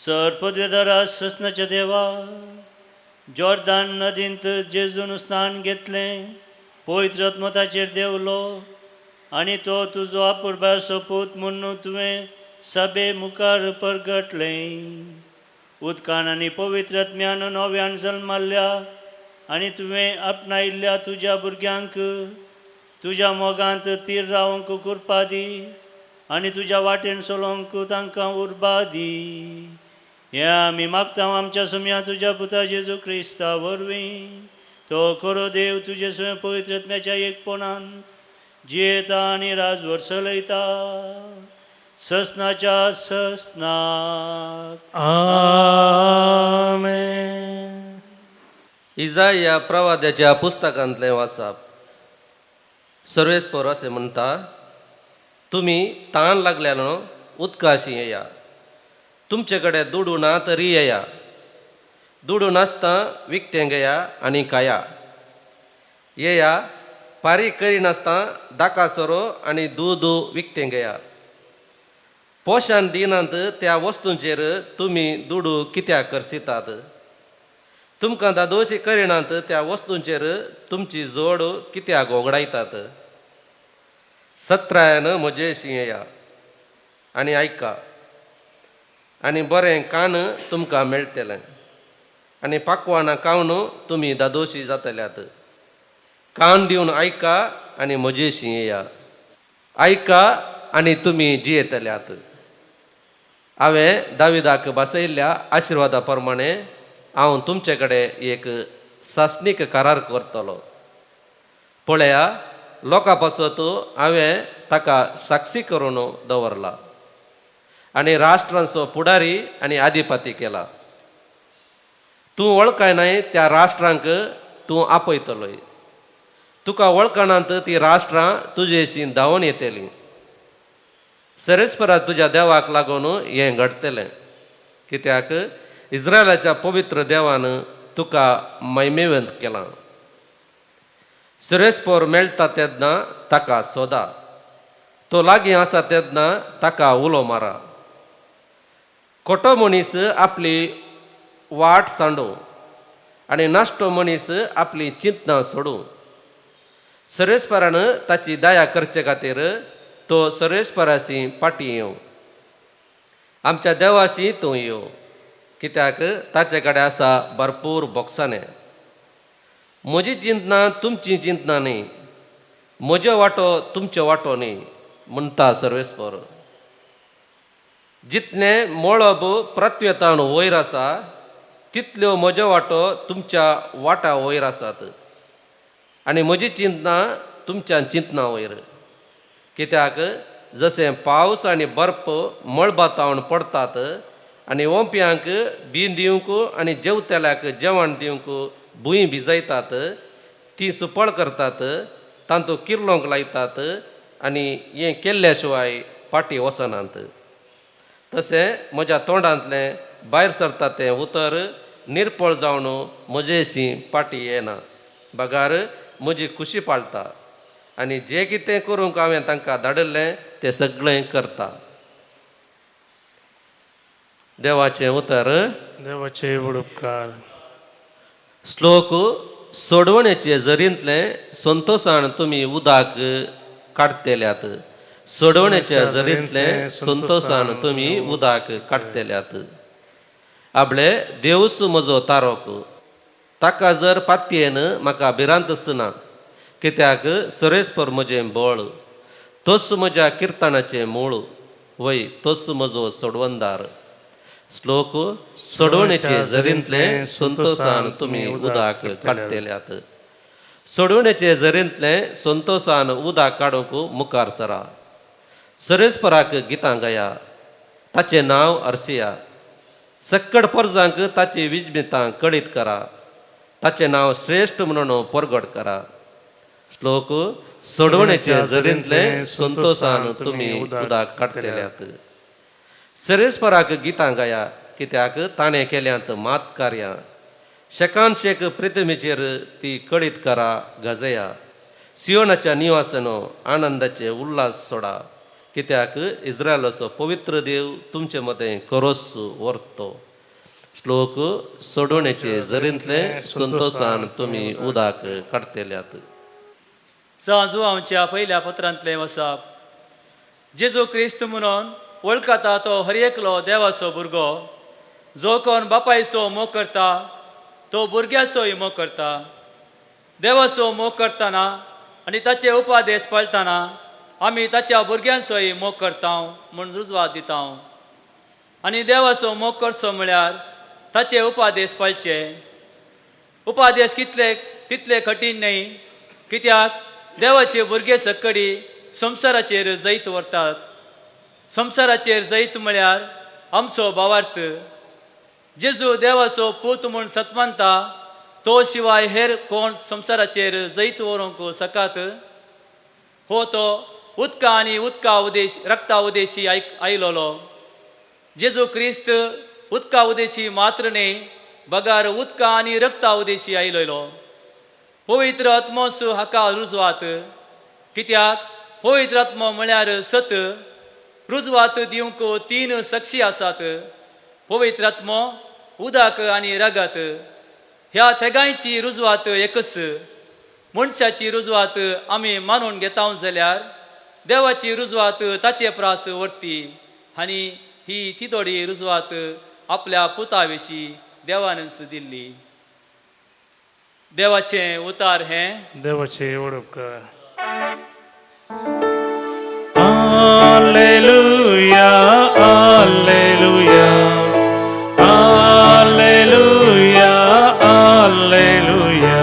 सर पदवेदारा ससनाच्या देवा, जॉर्दान नदींत जेजून स्नान घेतलें, पवित्र आत्मो देवलो आनी तो तुजो आपुरबायचो पूत म्हूण तुवें सभे मुखार परगटलें. उदकान आनी पवित्र आत्म्यान नव्यान जल्माल्ल्या आनी तुवें आपणायल्ल्या तुज्या भुरग्यांक तुज्या मोगांत तीर रावंक कृपा दी आनी तुज्या वाटेन चलोवंक तांकां उर्बा दी. हें आमी मागता आमच्या सुम्या तुज्या पुता जेजू क्रिस्ता वरवीं. तो खरो देव तुजे स्वयं पवित्र आत्म्याच्या एकपणान जियेता आनी राजवट चलयता ससनाच्या ससनाक. आमेन. इजाया प्रवाद्याच्या पुस्तकांतलें वाचप. सर्वेस्पर अशें म्हणटा, तुमी ताण लागल्यान उदकाशी येया, तुमचे कडेन दुडू ना तरी येया, दुडू नासता विकतें घेया आनी खाया, येया फारीक करिनासतना दाका सोरो आनी दूद विकतें घेया. पोशान दिनात त्या वस्तूंचेर तुमी दुडू कित्याक करसितात? तुमकां दादोशी करिनात त्या वस्तूंचेर तुमची जोड कित्याक ओगडायतात? सत्रायन म्हजेशी येया आनी आयका, आनी बरें कान तुमकां मेळटलें, आनी पाकवानां खावन तुमी दादोशी जातल्यात. कान दिवन आयका आनी म्हजेशी येया, आयका आनी तुमी जियेतल्यात. हांवें दाविदाक बसयल्ल्या आशिर्वादा प्रमाणे हांव तुमचे कडेन एक सासणीक करार करतलो. पळया, लोकां पासत हांवें ताका साक्षी करून दवरला आनी राष्ट्रांचो फुडारी आनी आधिपती केला. तूं वळखनाय त्या राष्ट्रांक तूं आपयतलोय, तुका वळखनात ती राष्ट्रां तुजेशी धांवून येतलीं. सरेस्परा तुज्या देवाक लागून हें घडटलें, कित्याक इस्रायलाच्या पवित्र देवान तुका मैमेवंत केलां. सुरेस्पोर मेळटा तेन्ना ताका सोदा, तो लागीं आसा तेन्ना ताका उलो मारा. खोटो मनीस आपली वाट सांडू आनी नाश्टो मनीस आपली चिंतनां सोडूं. सरेस्परान ताची दया करचे खातीर तो सरेस्पराशी फाटीं येवं, आमच्या देवाशी तूं यो, कित्याक ताचे कडेन आसा भरपूर बोगसाणें. म्हजी चिंतनां तुमची चिंतनां न्ही, म्हज्यो वांटो तुमच्यो वांटो न्ही, म्हणटा सर्वेस्पर. जितलें मळब प्रत्वेतान वयर आसा तितल्यो म्हज्यो वांटो तुमच्या वाटा वयर आसात, आनी म्हजी चिंतनां तुमच्या चिंतनां वयर. कित्याक जशें पावस आनी बर्फ मळबातावन पडटात आनी ओंपयांक बी दिवंक आनी जेवतल्याक जेवण दिवंक भूंय भिजयतात, ती सुपळ करतात, तांतूं किर्लोंक लायतात आनी हें केल्ल्या शिवाय फाटीं वचनात. तशें म्हज्या तोंडांतलें भायर सरता तें उतर निर्पळ जावन म्हजेशी फाटीं येना, बगार म्हजी खुशी पाळटा आनी जें कितें करूंक हांवें तांकां धाडिल्लें तें सगळें करता. देवाचें उतर. देवाचे उपकार. श्लोक. सोडवण्याचे जरींतलें संतोशान तुमी उदक काडटल्यात, सोडवण्याच्या जरींतलें संतोशान तुमी उदक काडटल्यात. आपले देवूच म्हजो तारोक, ताका जर पातयेन म्हाका भिरांतच ना, कित्याक सरेस्पर म्हजें बळ, तोच म्हज्या किर्तनाचें मूळ, वय तोच म्हजो सोडवणदार. श्लोक. सोडवण्याचे जरींतलें संतोशान तुमी उदक काडटल्यात, सोडवण्याचे जरींतलें संतोशान उदक काडूंक मुखार सरा. सरेस्पराक गितां गाया, ताचें नांव अर्सिया. सक्कड परजांक ताची विजमितां कळीत करा, ताचें नांव श्रेश्ठ म्हणून परगट करा. श्लोक. सोडवण्याचे जरींतलें संतोशान तुमी उदक काडटल्यात. सरेस्पराक गितां गाया, कित्याक ताणें केल्यांत मात कार्यां. शेकान शेक पृथ्वीचेर ती कळीत करा गाजया. सियोनाच्या निवासनो आनंदाचे उल्हास सोडा, कित्याक इस्रायलाचो पवित्र देव तुमचे मदें खरोच व्हरतो. श्लोक सोडवणेचे जरींतले संतोशान तुमी उदक काडटल्यात. आमच्या पयल्या पत्रांतलें वसाप. जेजू क्रिस्त म्हणून वळखता तो हर एकलो देवाचो भुरगो. जो कोण बापायचो मोग करता तो भुरग्याचोय मोग करता. देवाचो मोग करतना आनी ताचे उपादेश पाळतना आमी ताच्या भुरग्यांचोय मोग करता म्हूण रुजवात दिता. आनी देवाचो मोग करचो म्हळ्यार ताचे उपादेश पाळचे. उपादेश कितले तितले कठीण न्हय, कित्याक देवाचे भुरगे सक्कडी संवसाराचेर जैत व्हरतात. संवसाराचेर जैत म्हळ्यार आमचो भावार्थ. जेजू देवाचो पूत म्हूण सतमानता तो शिवाय हेर कोण संवसाराचेर जैत व्हरूंक सकात. हो तो उदका आनी उदका उदेश रक्ता उदेशी आयलोलो. जेजू क्रिस्त उदका उदेशी मात्र न्हय बगार उदका आनी रक्ता उदेशी आयलोलो. पवित्र आत्मोस हाका रुजवात, कित्याक पवित्र आत्मो म्हळ्यार सत. रुजवात दिवंक तीन साक्षी आसात, पवित्र आत्मो, उदक आनी रगत. ह्या तेगांयची रुजवात एकच. मनशाची रुजवात आमी मानून घेता जाल्यार देवाची रुजवात ताचे प्रास व्हरती. आनी ही तितोडी रुजवात आपल्या पुता विशीं देवानच दिल्ली. देवाचें उतार हें. देवाचे उपकार. Alleluia, alleluia, alleluia, alleluia.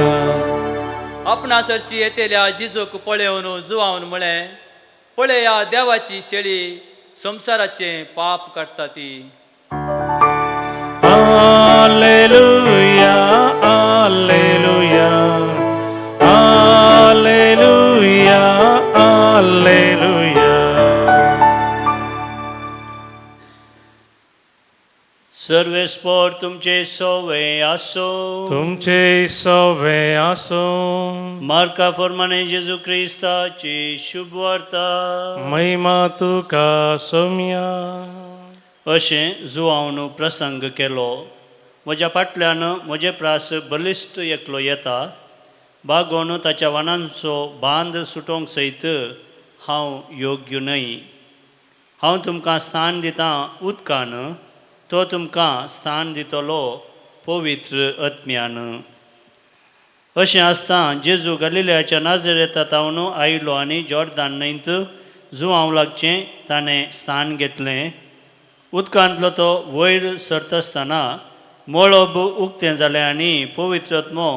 आपणा सरशी येतेल्या जिजूक पळोवन जुवावन म्हळें, पळया देवाची शेळी संवसाराचें पाप काडटा ती. Alleluia, alleluia, alleluia, alleluia. सर्वेस्पोर तुमचे सोवे आसो. तुमचे सोवे आसो. मार्का फॉर्माने जेजू क्रिस्ताची शुभवार्ता. महिमा तुका सोम्या. अशें जुवावन प्रसंग केलो. म्हज्या फाटल्यान म्हजे प्रास बलिश्ट एकलो येता, बागोवन ताच्या वाणांचो बांद सुटोवंक सयत हांव योग्य न्हय. हांव तुमकां स्थान दितां उदकान, तो तुमकां स्थान दितलो पवित्र आत्म्यान. अशें आसता जेजू गलिलियाच्या नाजरेता तावन आयलो आनी जॉर्दान न्हंयत जुवांव लागचें ताणें स्थान घेतलें. उदकांतलो तो वयर सरतासतना मळब उक्तें जालें आनी पवित्र आत्मो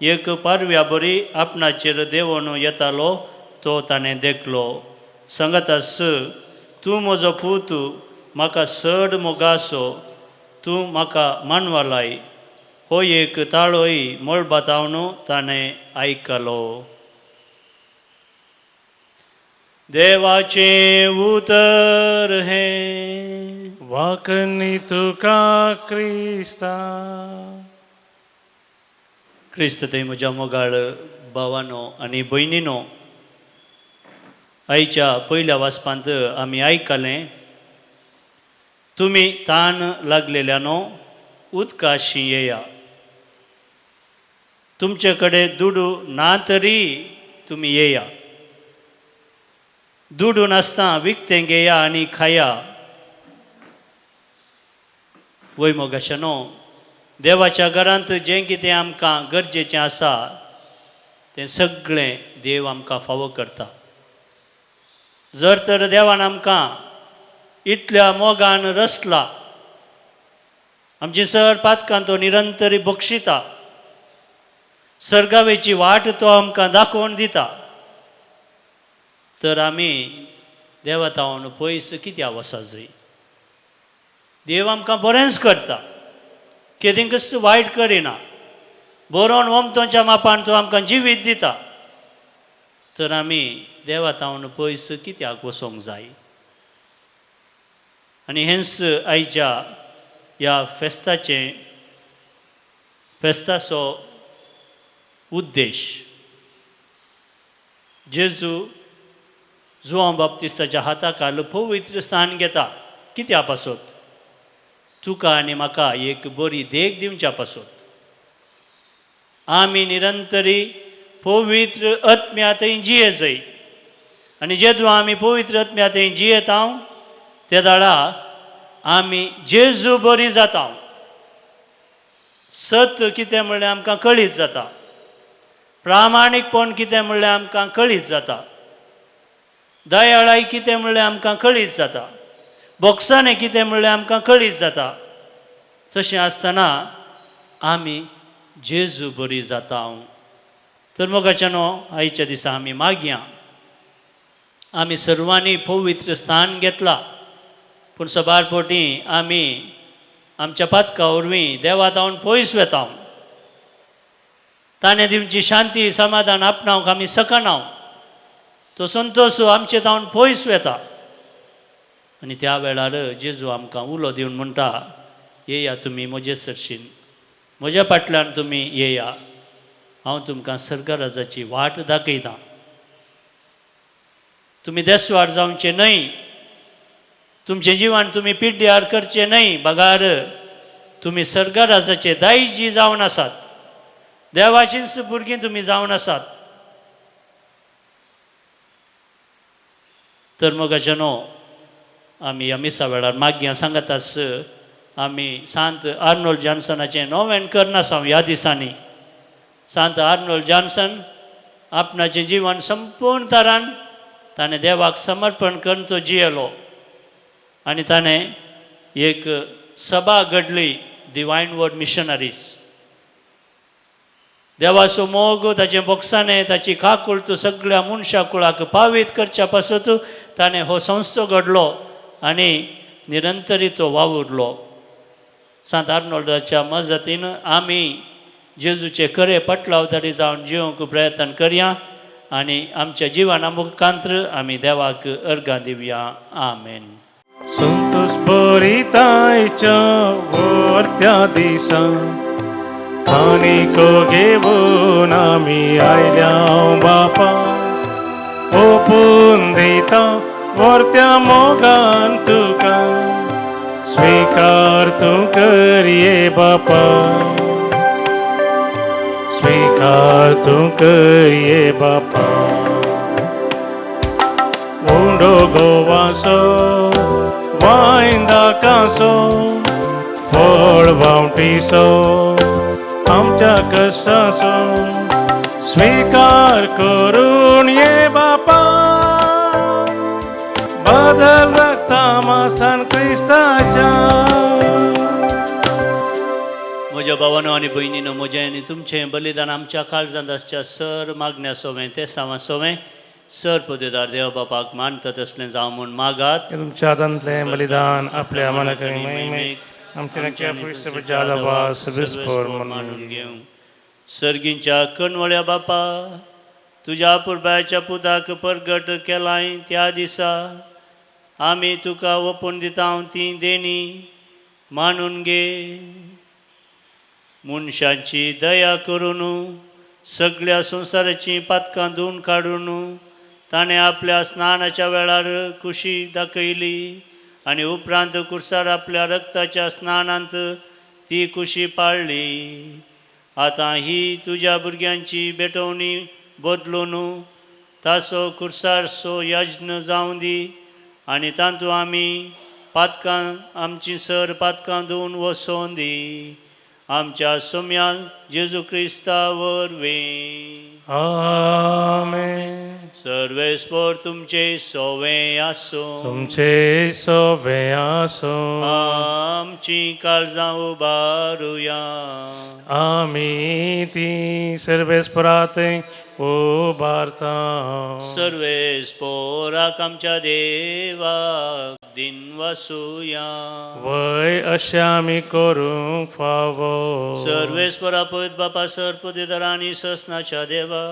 एक पारव्या बरी आपणाचेर देंवोन येतालो तो ताणें देखलो. सांगतास, तूं म्हजो पूत, म्हाका चड मोगासो, तूं म्हाका मानवालाय. हो एक ताळोय मळबातावन ताणें आयकलो. देवाचें उतर हें. वाकनी तुका क्रिस्ता. क्रिस्त थंय म्हज्या मोगाळ भावानो आनी भयणीनो, आयच्या पयल्या वाचपांत आमी आयकलें, तुमी ताण लागलेल्यानो उदकाशी येया. तुमचे कडेन दुडू ना तरी तुमी येया. दुडू नासता विकतें घेया आनी खाया. वय मोगाशानो, देवाच्या घरांत जें कितें आमकां गरजेचें आसा तें सगळें देव आमकां फावो करता. जर तर देवान आमकां इतल्या मोगान रचला, आमची सर पातकां तो निरंतरी बक्षिता, सर्गावेची वाट तो आमकां दाखोवन दिता, तर आमी देवा तावन पयस कित्याक वचत जाय? देव आमकां बरेंच करता, केदिंकच वायट करिना. बरोवन वमतोच्या मापान तो आमकां जिवीत दिता, तर आमी देवा तावन पयस कित्याक वचोंक जाय? आनी हेंच आयच्या ह्या फेस्ताचें फेस्ताचो उद्देश. जेजू जुवांव बाप्तिस्ताच्या हाताखाल पवित्र स्थान घेता. कित्या पासत? तुका आनी म्हाका एक बरी देख दिवच्या पासत. आमी निरंतरी पवित्र आत्म्या थंय जिये जाय आनी जेदू आमी पवित्र आत्म्या थंय जियेता ते दाडा आमी जेजू बरी जाता. सत कितें म्हणल्यार आमकां कळीत जाता, प्रामाणीकपण कितें म्हणल्यार आमकां कळीत जाता, दयाळाय कितें म्हणल्यार आमकां कळीत जाता, बोक्साणें कितें म्हणल्यार आमकां कळीत जाता. तशें आसतना आमी जेजू बरी जाता. तर मोगाच्यानो आयच्या दिसा आमी मागया. आमी सर्वांनी पवित्र स्थान घेतला, पूण सबार पोटी आमी आमच्या पातका वरवीं देवा तावन पयस वेता. ताणें दिवची शांती समाधान आपणावंक आमी शकना. तो संतोश आमचे तावन पयस वेता. आनी त्या वेळार जेजू आमकां उलो दिवन म्हणटा, येया तुमी म्हजे सरशीन, म्हज्या फाटल्यान तुमी येया, हांव तुमकां सर्गराजाची वाट दाखयतां. तुमी देसवार जावचे न्हय, तुमचें जिवन तुमी पिड्ड्यार करचें न्हय, बगार तुमी सर्गराजाचे दायजी जावन आसात, देवाचींच भुरगीं तुमी जावन आसात. तर मोगाच्यानो आमी ह्या मिसा वेळार मागया सांगताच आमी सांत आर्नोल्ड जॉन्सनाचें नोवेन करनासा. ह्या दिसांनी सांत आर्नोल्ड जॉन्सन आपणाचें जिवन संपूर्ण तरान ताणें देवाक समर्पण करून तो जियेलो आनी ताणें एक सभा घडली, डिवायन वर्ड मिशनरीज. देवाचो मोग, ताचें बोक्साणें, ताची काकुळट सगळ्या मनशा कुळाक पावीत करच्या पासत ताणें हो संस्थो घडलो आनी निरंतरी तो वावुरलो. सांत आर्नोल्डाच्या मजतीन आमी जेजूचे खरे पटलावदारी जावन जिवंक प्रयत्न करया आनी आमच्या जिवना मुखांत्र आमी देवाक अर्गां दिवया. आमेन. संतोष बरितायच्या वर्त्या दिसा कानिको घेवन आमी आयल्या बापा, ओपून दिता वर्त्या मोगान तुका, स्वीकार तूं करये बापा, स्वीकार तूं करये बापा. उंडो गोवासो वायन दाकासो फळ बावटीसो आमच्या कश्टाचो स्वीकार करून ये बापा, बदल रक्ता मासान क्रिस्ताच्या. म्हज्या भावानो आनी भयणीनो, म्हजें आनी तुमचें बलिदान आमच्या काळजांत आसच्या सर मागण्या सोवें ते सावा सोवें सर पदेदार देव बापाक मानता तसलें जावं म्हूण मागात. तुमच्या हातांतलें बलिदान आपल्या मनाक महिमेक आमच्या मानून घेवं. सर्गींच्या कणवळ्या बापा, तुज्या पुरबायाच्या पुताक परगट केलाय त्या दिसा आमी तुका ओपून दिता ती देणी मानून घे. मनशाची दया करून सगळ्या संवसाराचीं पातकां धुवन काडून ताणें आपल्या स्नानाच्या वेळार खुशी दाखयली आनी उपरांत कुर्सार आपल्या रक्ताच्या स्नानांत ती खुशी पाळ्ळी. आतां ही तुज्या भुरग्यांची भेटवणी बदलून ताचो कुर्सार सो यज्ञ जावं दी आनी तातूंत आमी पातकां आमची सर पातकां धुवन वसों दी. आमच्या सोम्या जेजू क्रिस्ता वरवीं. आमेन. सर्वेस्पर तुमचे सोवे आसूं. तुमचे सोवे आसूं. आमची काळजां उबारुया. आमी ती सर्वेस्परात उबारता. सर्वेस्पोराक आमच्या देवाक दिन वसुया. वय अशें आमी करूंक फावो. सर्वेस्परा पयत बापा सर पदेदार आनी ससनाच्या देवा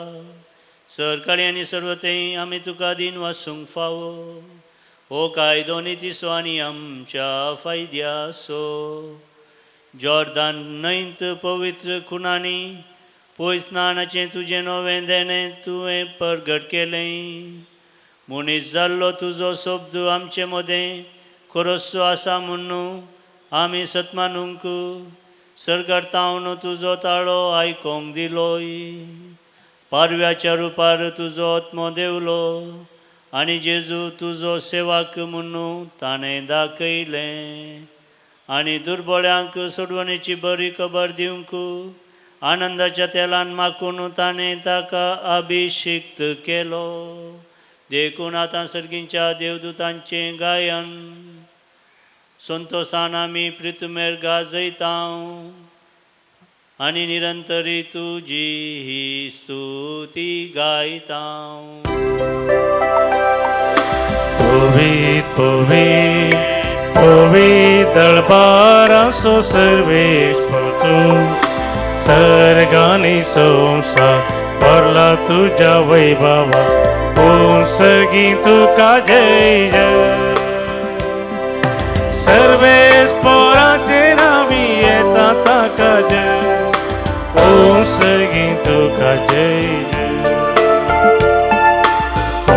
सरकाळी आनी सर्वथंय आमी तुका दिन वासूंक फावो. हो कायदो नितीचो आनी आमच्या फायद्याचो. जॉर्दान न्हंयत पवित्र खुणांनी पयस स्नानाचें तुजें नवें देणें तुवें परगट केलें. मनीस जाल्लो तुजो शब्द आमचे मदें खरोसो आसा म्हुण्णू आमी सतमानूंक सर्गार तावन तुजो ताळो आयकोंक दिलोय. पारव्याच्या रुपार तुजो आत्मो देवलो आनी जेजू तुजो सेवाक म्हुण्णू ताणें दाखयलें आनी दुर्बळ्यांक सोडवणेची बरी खबर दिवंक आनंदाच्या तेलान माखून ताणें ताका अभिषिक्त केलो. देखून आतां सर्गींच्या देवदूतांचें गायन संतोसान आमी प्रितुमेर गाजयता आनी निरंतरी तुजी ही स्तुती गायता. पवित्र पवित्र पवित्र दरबारासो सर्वेश्वर तूं सर्गानी संवसार भरला तुज्या वैभवा ओम सर्गी तुका जय जय. सर्वेस पोराचे नावी येता ताका जय ओम सर्गी तुका जय जय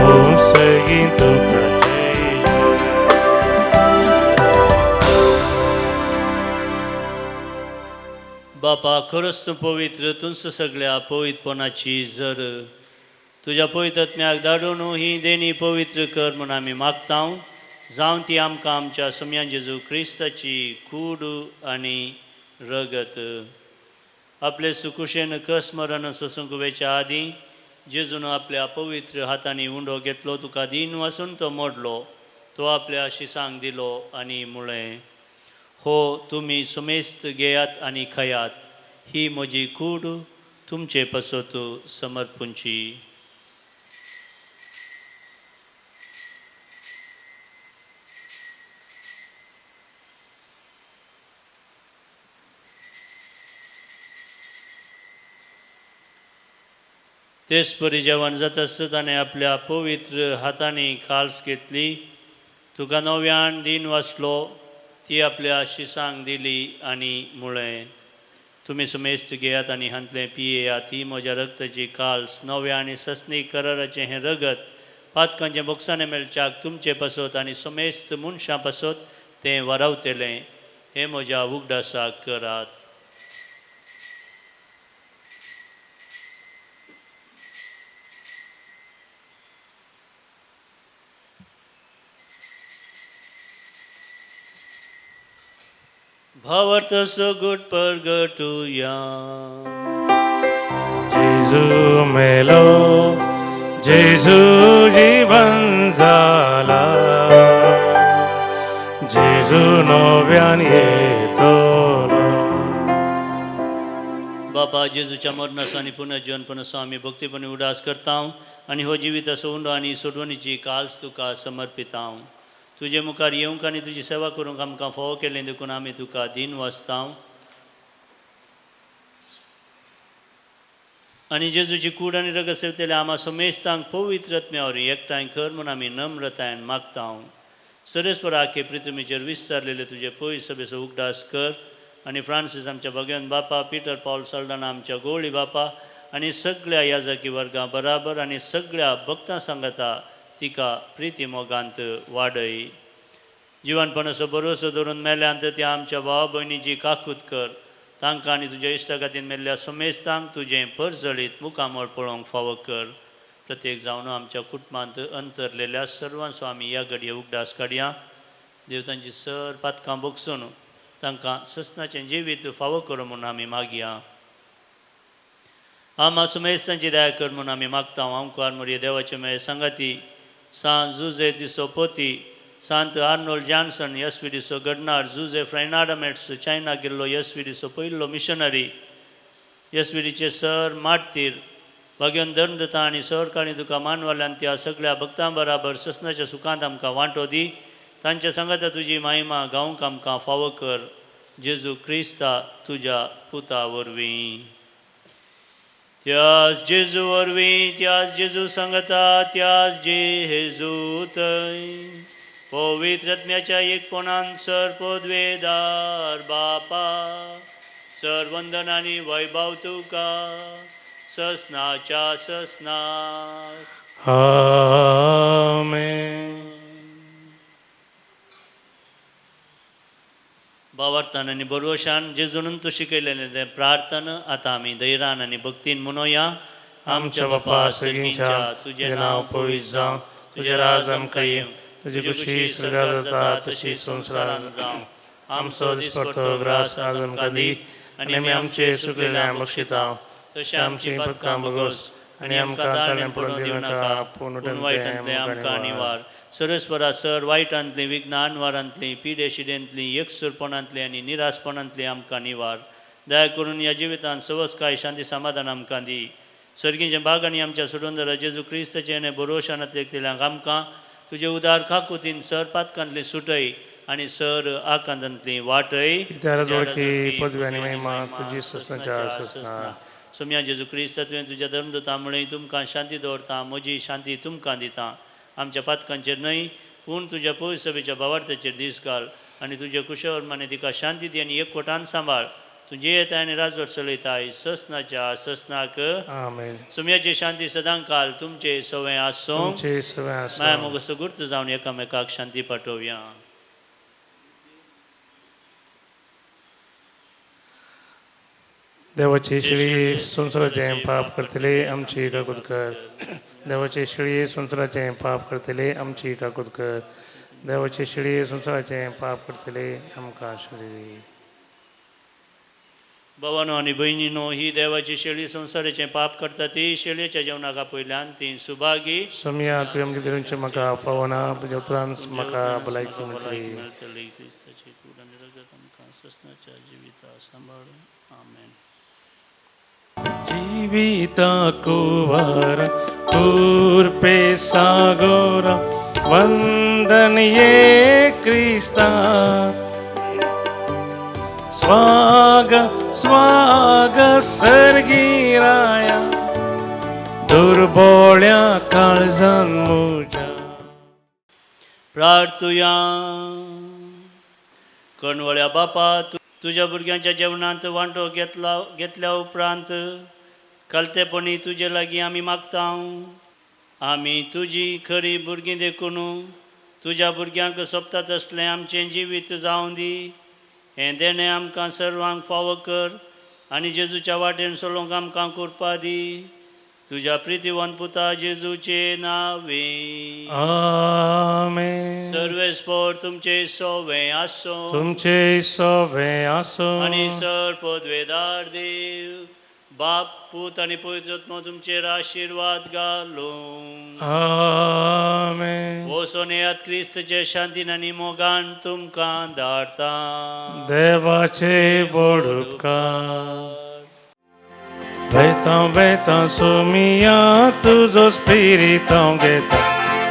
ओम सर्गी तुका जय जय. बापा खरोच तूं पवित्र तुमच सगळ्या पवित्रपणाची जर तुज्या पवित्रत्म्याक धाडून ही देणी पवित्र कर म्हूण आमी मागता. जावं ती आमकां आमच्या सोम्यान जेजू क्रिस्ताची कूड आनी रगत. आपले सुकुशेन कसमरण सोसूंक वेच्या आदीं जेजून आपल्या पवित्र हातांनी उंडो घेतलो, तुका दीन वासून तो मोडलो, तो आपल्या शिसांक दिलो आनी मुळें, हो तुमी सुमेस्त घेयात आनी खायात, ही म्हजी कूड तुमचे पासत समर्पूंची. तेच परी जेवण जाता आसतना ताणें आपल्या पवित्र हातांनी काल्स घेतली, तुका नव्यान दीन वाचलो, ती आपल्या शिसांक दिली आनी मुळें, तुमी सुमेस्त घेयात आनी हांतलें पियेयात, ही म्हज्या रक्ताची काल्स, नव्या आनी सस्नी कराराचें हें रगत पातकांचें बोक्साणें मेळच्याक तुमचे पासत आनी सुमेस्त मनशां पासत तें वारावतलें. हें म्हज्या उगडासाक करात. भावार्थ सगुट परगटुया. जेजू मेलो जेजू जीवन जाला जेजू नव्यान येतलो. बापा जेजूच्या मरणाचो आनी पुनर्जीवनपणाचो आमी भक्तीपणी उडास करता आनी हो जिविताचो उंडो आनी सोडवणीची काल्स तुका समर्पिता. तुजे मुखार येवंक आनी तुजी सेवा करूंक आमकां फावो केलें देखून आमी तुका दीन वाचता. आनी जेजूची कूड आनी रगत सेवतले आमा समेस्तांक पवित्र आत्म्या वरवीं एकठांय कर म्हूण आमी नम्रतायेन मागता. सरेस्पर आखे पृथ्वीचेर विस्तारलेले तुजे पयस सभेचो उगडास कर आनी फ्रांसीस आमच्या भगवान बापा, पिटर पावल साल्दाना आमच्या गोवळी बापा आनी सगळ्या याजकी वर्गां बराबर आनी सगळ्या भक्तां सांगता तिका प्रिती मोगांत वाडय. जिवनपणाचो भरोसो धरून मेल्यांत त्या आमच्या भाव भयणीची काकूत कर, तांकां आनी तुज्या इश्टागतीन मेल्ल्या समेस्तांक तुजें परजळीत मुखामळ पळोवंक फावो कर. प्रत्येक जावन आमच्या कुटुंबांत अंतरलेल्या सर्वांचो आमी ह्या घडये उगडास काडया. देव तांची सर पातकां भोगसून तांकां ससनाचें जिवीत फावो करूं म्हूण आमी मागया. आमा सुमेस्तांची दया कर म्हूण आमी मागता. आमकार मोरये देवाचे मेळ सांगाती सांत जुजे दिसो पोती, सांत आर्नोल्ड जॉन्सन एस वी डीचो घडणार, जुजे फ्रायनाडामेट्स चायना गेल्लो एस वी डीचो पयलो मिशनरी, एस वी डीचे सर मार्तीर भाग्योन दंडता आनी सरकाळी तुका मानवाल्यान त्या सगळ्या भक्तां बराबर ससनाच्या सुखांत आमकां वांटो दी. तांच्या सांगाता तुजी महिमा गावंक आमकां फावो कर. जेजू क्रिस्ता तुज्या पुता वरवीं. त्याच जेजू वरवीं, त्याच जेजू सांगता, त्याच जेजू थंय पवित्र आत्म्याच्या एकपणान सर पदवेदार बापा सर वंदन आनी वैभव तुका ससनाच्या ससनाक. आमेन. भावार्थान आनी बरोवशान जेजून तूं शिकयलेलें तें प्रार्थना आतां आमी धैर्यान आनी भक्तीन म्हणोया. आमच्या बापा सर्गींच्या, तुजें नांव पवित्र जावं, तुजें राज आमकां येवं, तुजी खुशी स्वर्गार जाता तशी संवसारांत जावं. आमचो दिसपडतो ग्रास आज आमकां दी आनी आमी आमचे चुकलेल्या बक्षिता तशें आमची पदकां भोगोस आनी आमकां ताळ्यान पडून दिवं नाका, पूण वायटांतलें आमकां निवार. सरस्परा सर वायटांतलीं विघ्न अनवारांतलीं पिडेशिडेंतलीं एकसूरपणांतलीं आनी निरासपणांतलीं आमकां निवार. दया करून ह्या जिवितांत सवसकाय शांती समाधान आमकां दी. सर्गींच्या भाग आनी आमच्या सुडंदरा जेजू क्रिस्ताचें आनी बरोवशानांतल्या केल्यांक आमकां तुजे उदार खाकुतीन सर पातकांतली सुटय आनी सर आकांतांतली वाटय. पदवी आनी महिमा तुजी ससनाच्या ससना. सोम्या जेजू क्रिस्त तुवें तुज्या धर्मदूता मुळे तुमकां शांती दवरता, म्हजी शांती तुमकां दिता. आमच्या पातकांचेर न्हय पूण तुज्या पवित्र सभेच्या भावार्थाचेर दीस घाल आनी तुज्या कुशवर्माने तिका शांती दी आनी एकवटान सांबाळ. तुजें येताय आनी राजवट चलयताय ससनाच्या ससनाक. आमेन. सोम्याची शांती सदांकाल तुमचे सवंय आसूं. तुमचे सवंय आसूं. माया मोग सगुर्त जावन एकामेकाक शांती पाठोवया. देवाची शिळी संवसाराचें पाप करतले आमची काकूत कर. देवाची शिळी संवसाराचें पाप करतले आमची काकूत कर. देवाची शिळी संवसाराचें पाप करतले आमकां शांती दी. भावानो आनी भयणीनो, ही देवाची शेळी संवसाराचें पाप करता ती शेळयेच्या जेवणाक आपयल्यान ती सुभागी. सोम्या तुवें आमगे दिवचे म्हाका फावना, तुज्या उपरांत म्हाका भलायकी मेळटली. मेळटली. क्रिस्ताची कूड आनी रगत आमकां ससनाच्या जिविता सांबाळून. आमेन. जिविताको वार पूर्पे सागोरा वंदन ये क्रिस्ता. Swag swag सर्गीराया दुर्बोळ्या काळजान मुज्या. प्रार्थुया. कणवळ्या बापा, तुज्या भुरग्यांच्या जेवणांत वांटो घेतल्या उपरांत कलतेपणी तुजे लागीं आमी मागता. आमी तुजी खरी भुरगीं देखून तुज्या भुरग्यांक सोबता तसलें आमचें जिवीत जावं दी. हें देणें आमकां सर्वांक फावो कर आनी जेजूच्या वाटेन चलोवंक आमकां कृपा दी. तुज्या प्रितीवंत पुता जेजूचे नावे. आमेन. सर्वेस्पोर तुमचे सोवे आसो. तुमचे सोवे आसो. आनी सर पदवेदार देव बाप पूत आनी पवित्र आत्मो तुमचेर आशिर्वाद घालूं. आमेन. वचोन येयात क्रिस्तचे शांतीन आनी मोगान तुमकां धाडटा. देवाचे बोड उपकार. वेता वेता सोमिया तुजो स्पिरीत हांव घेता.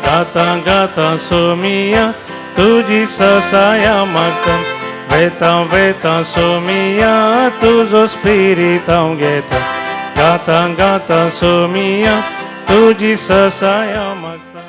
गाता गाता सोमिया तुजी ससाया मागता. वेता वेता सोमिया तुजो स्पिरीत हांव घेता. गाता गाता सोमिया तुजी ससाया मागता.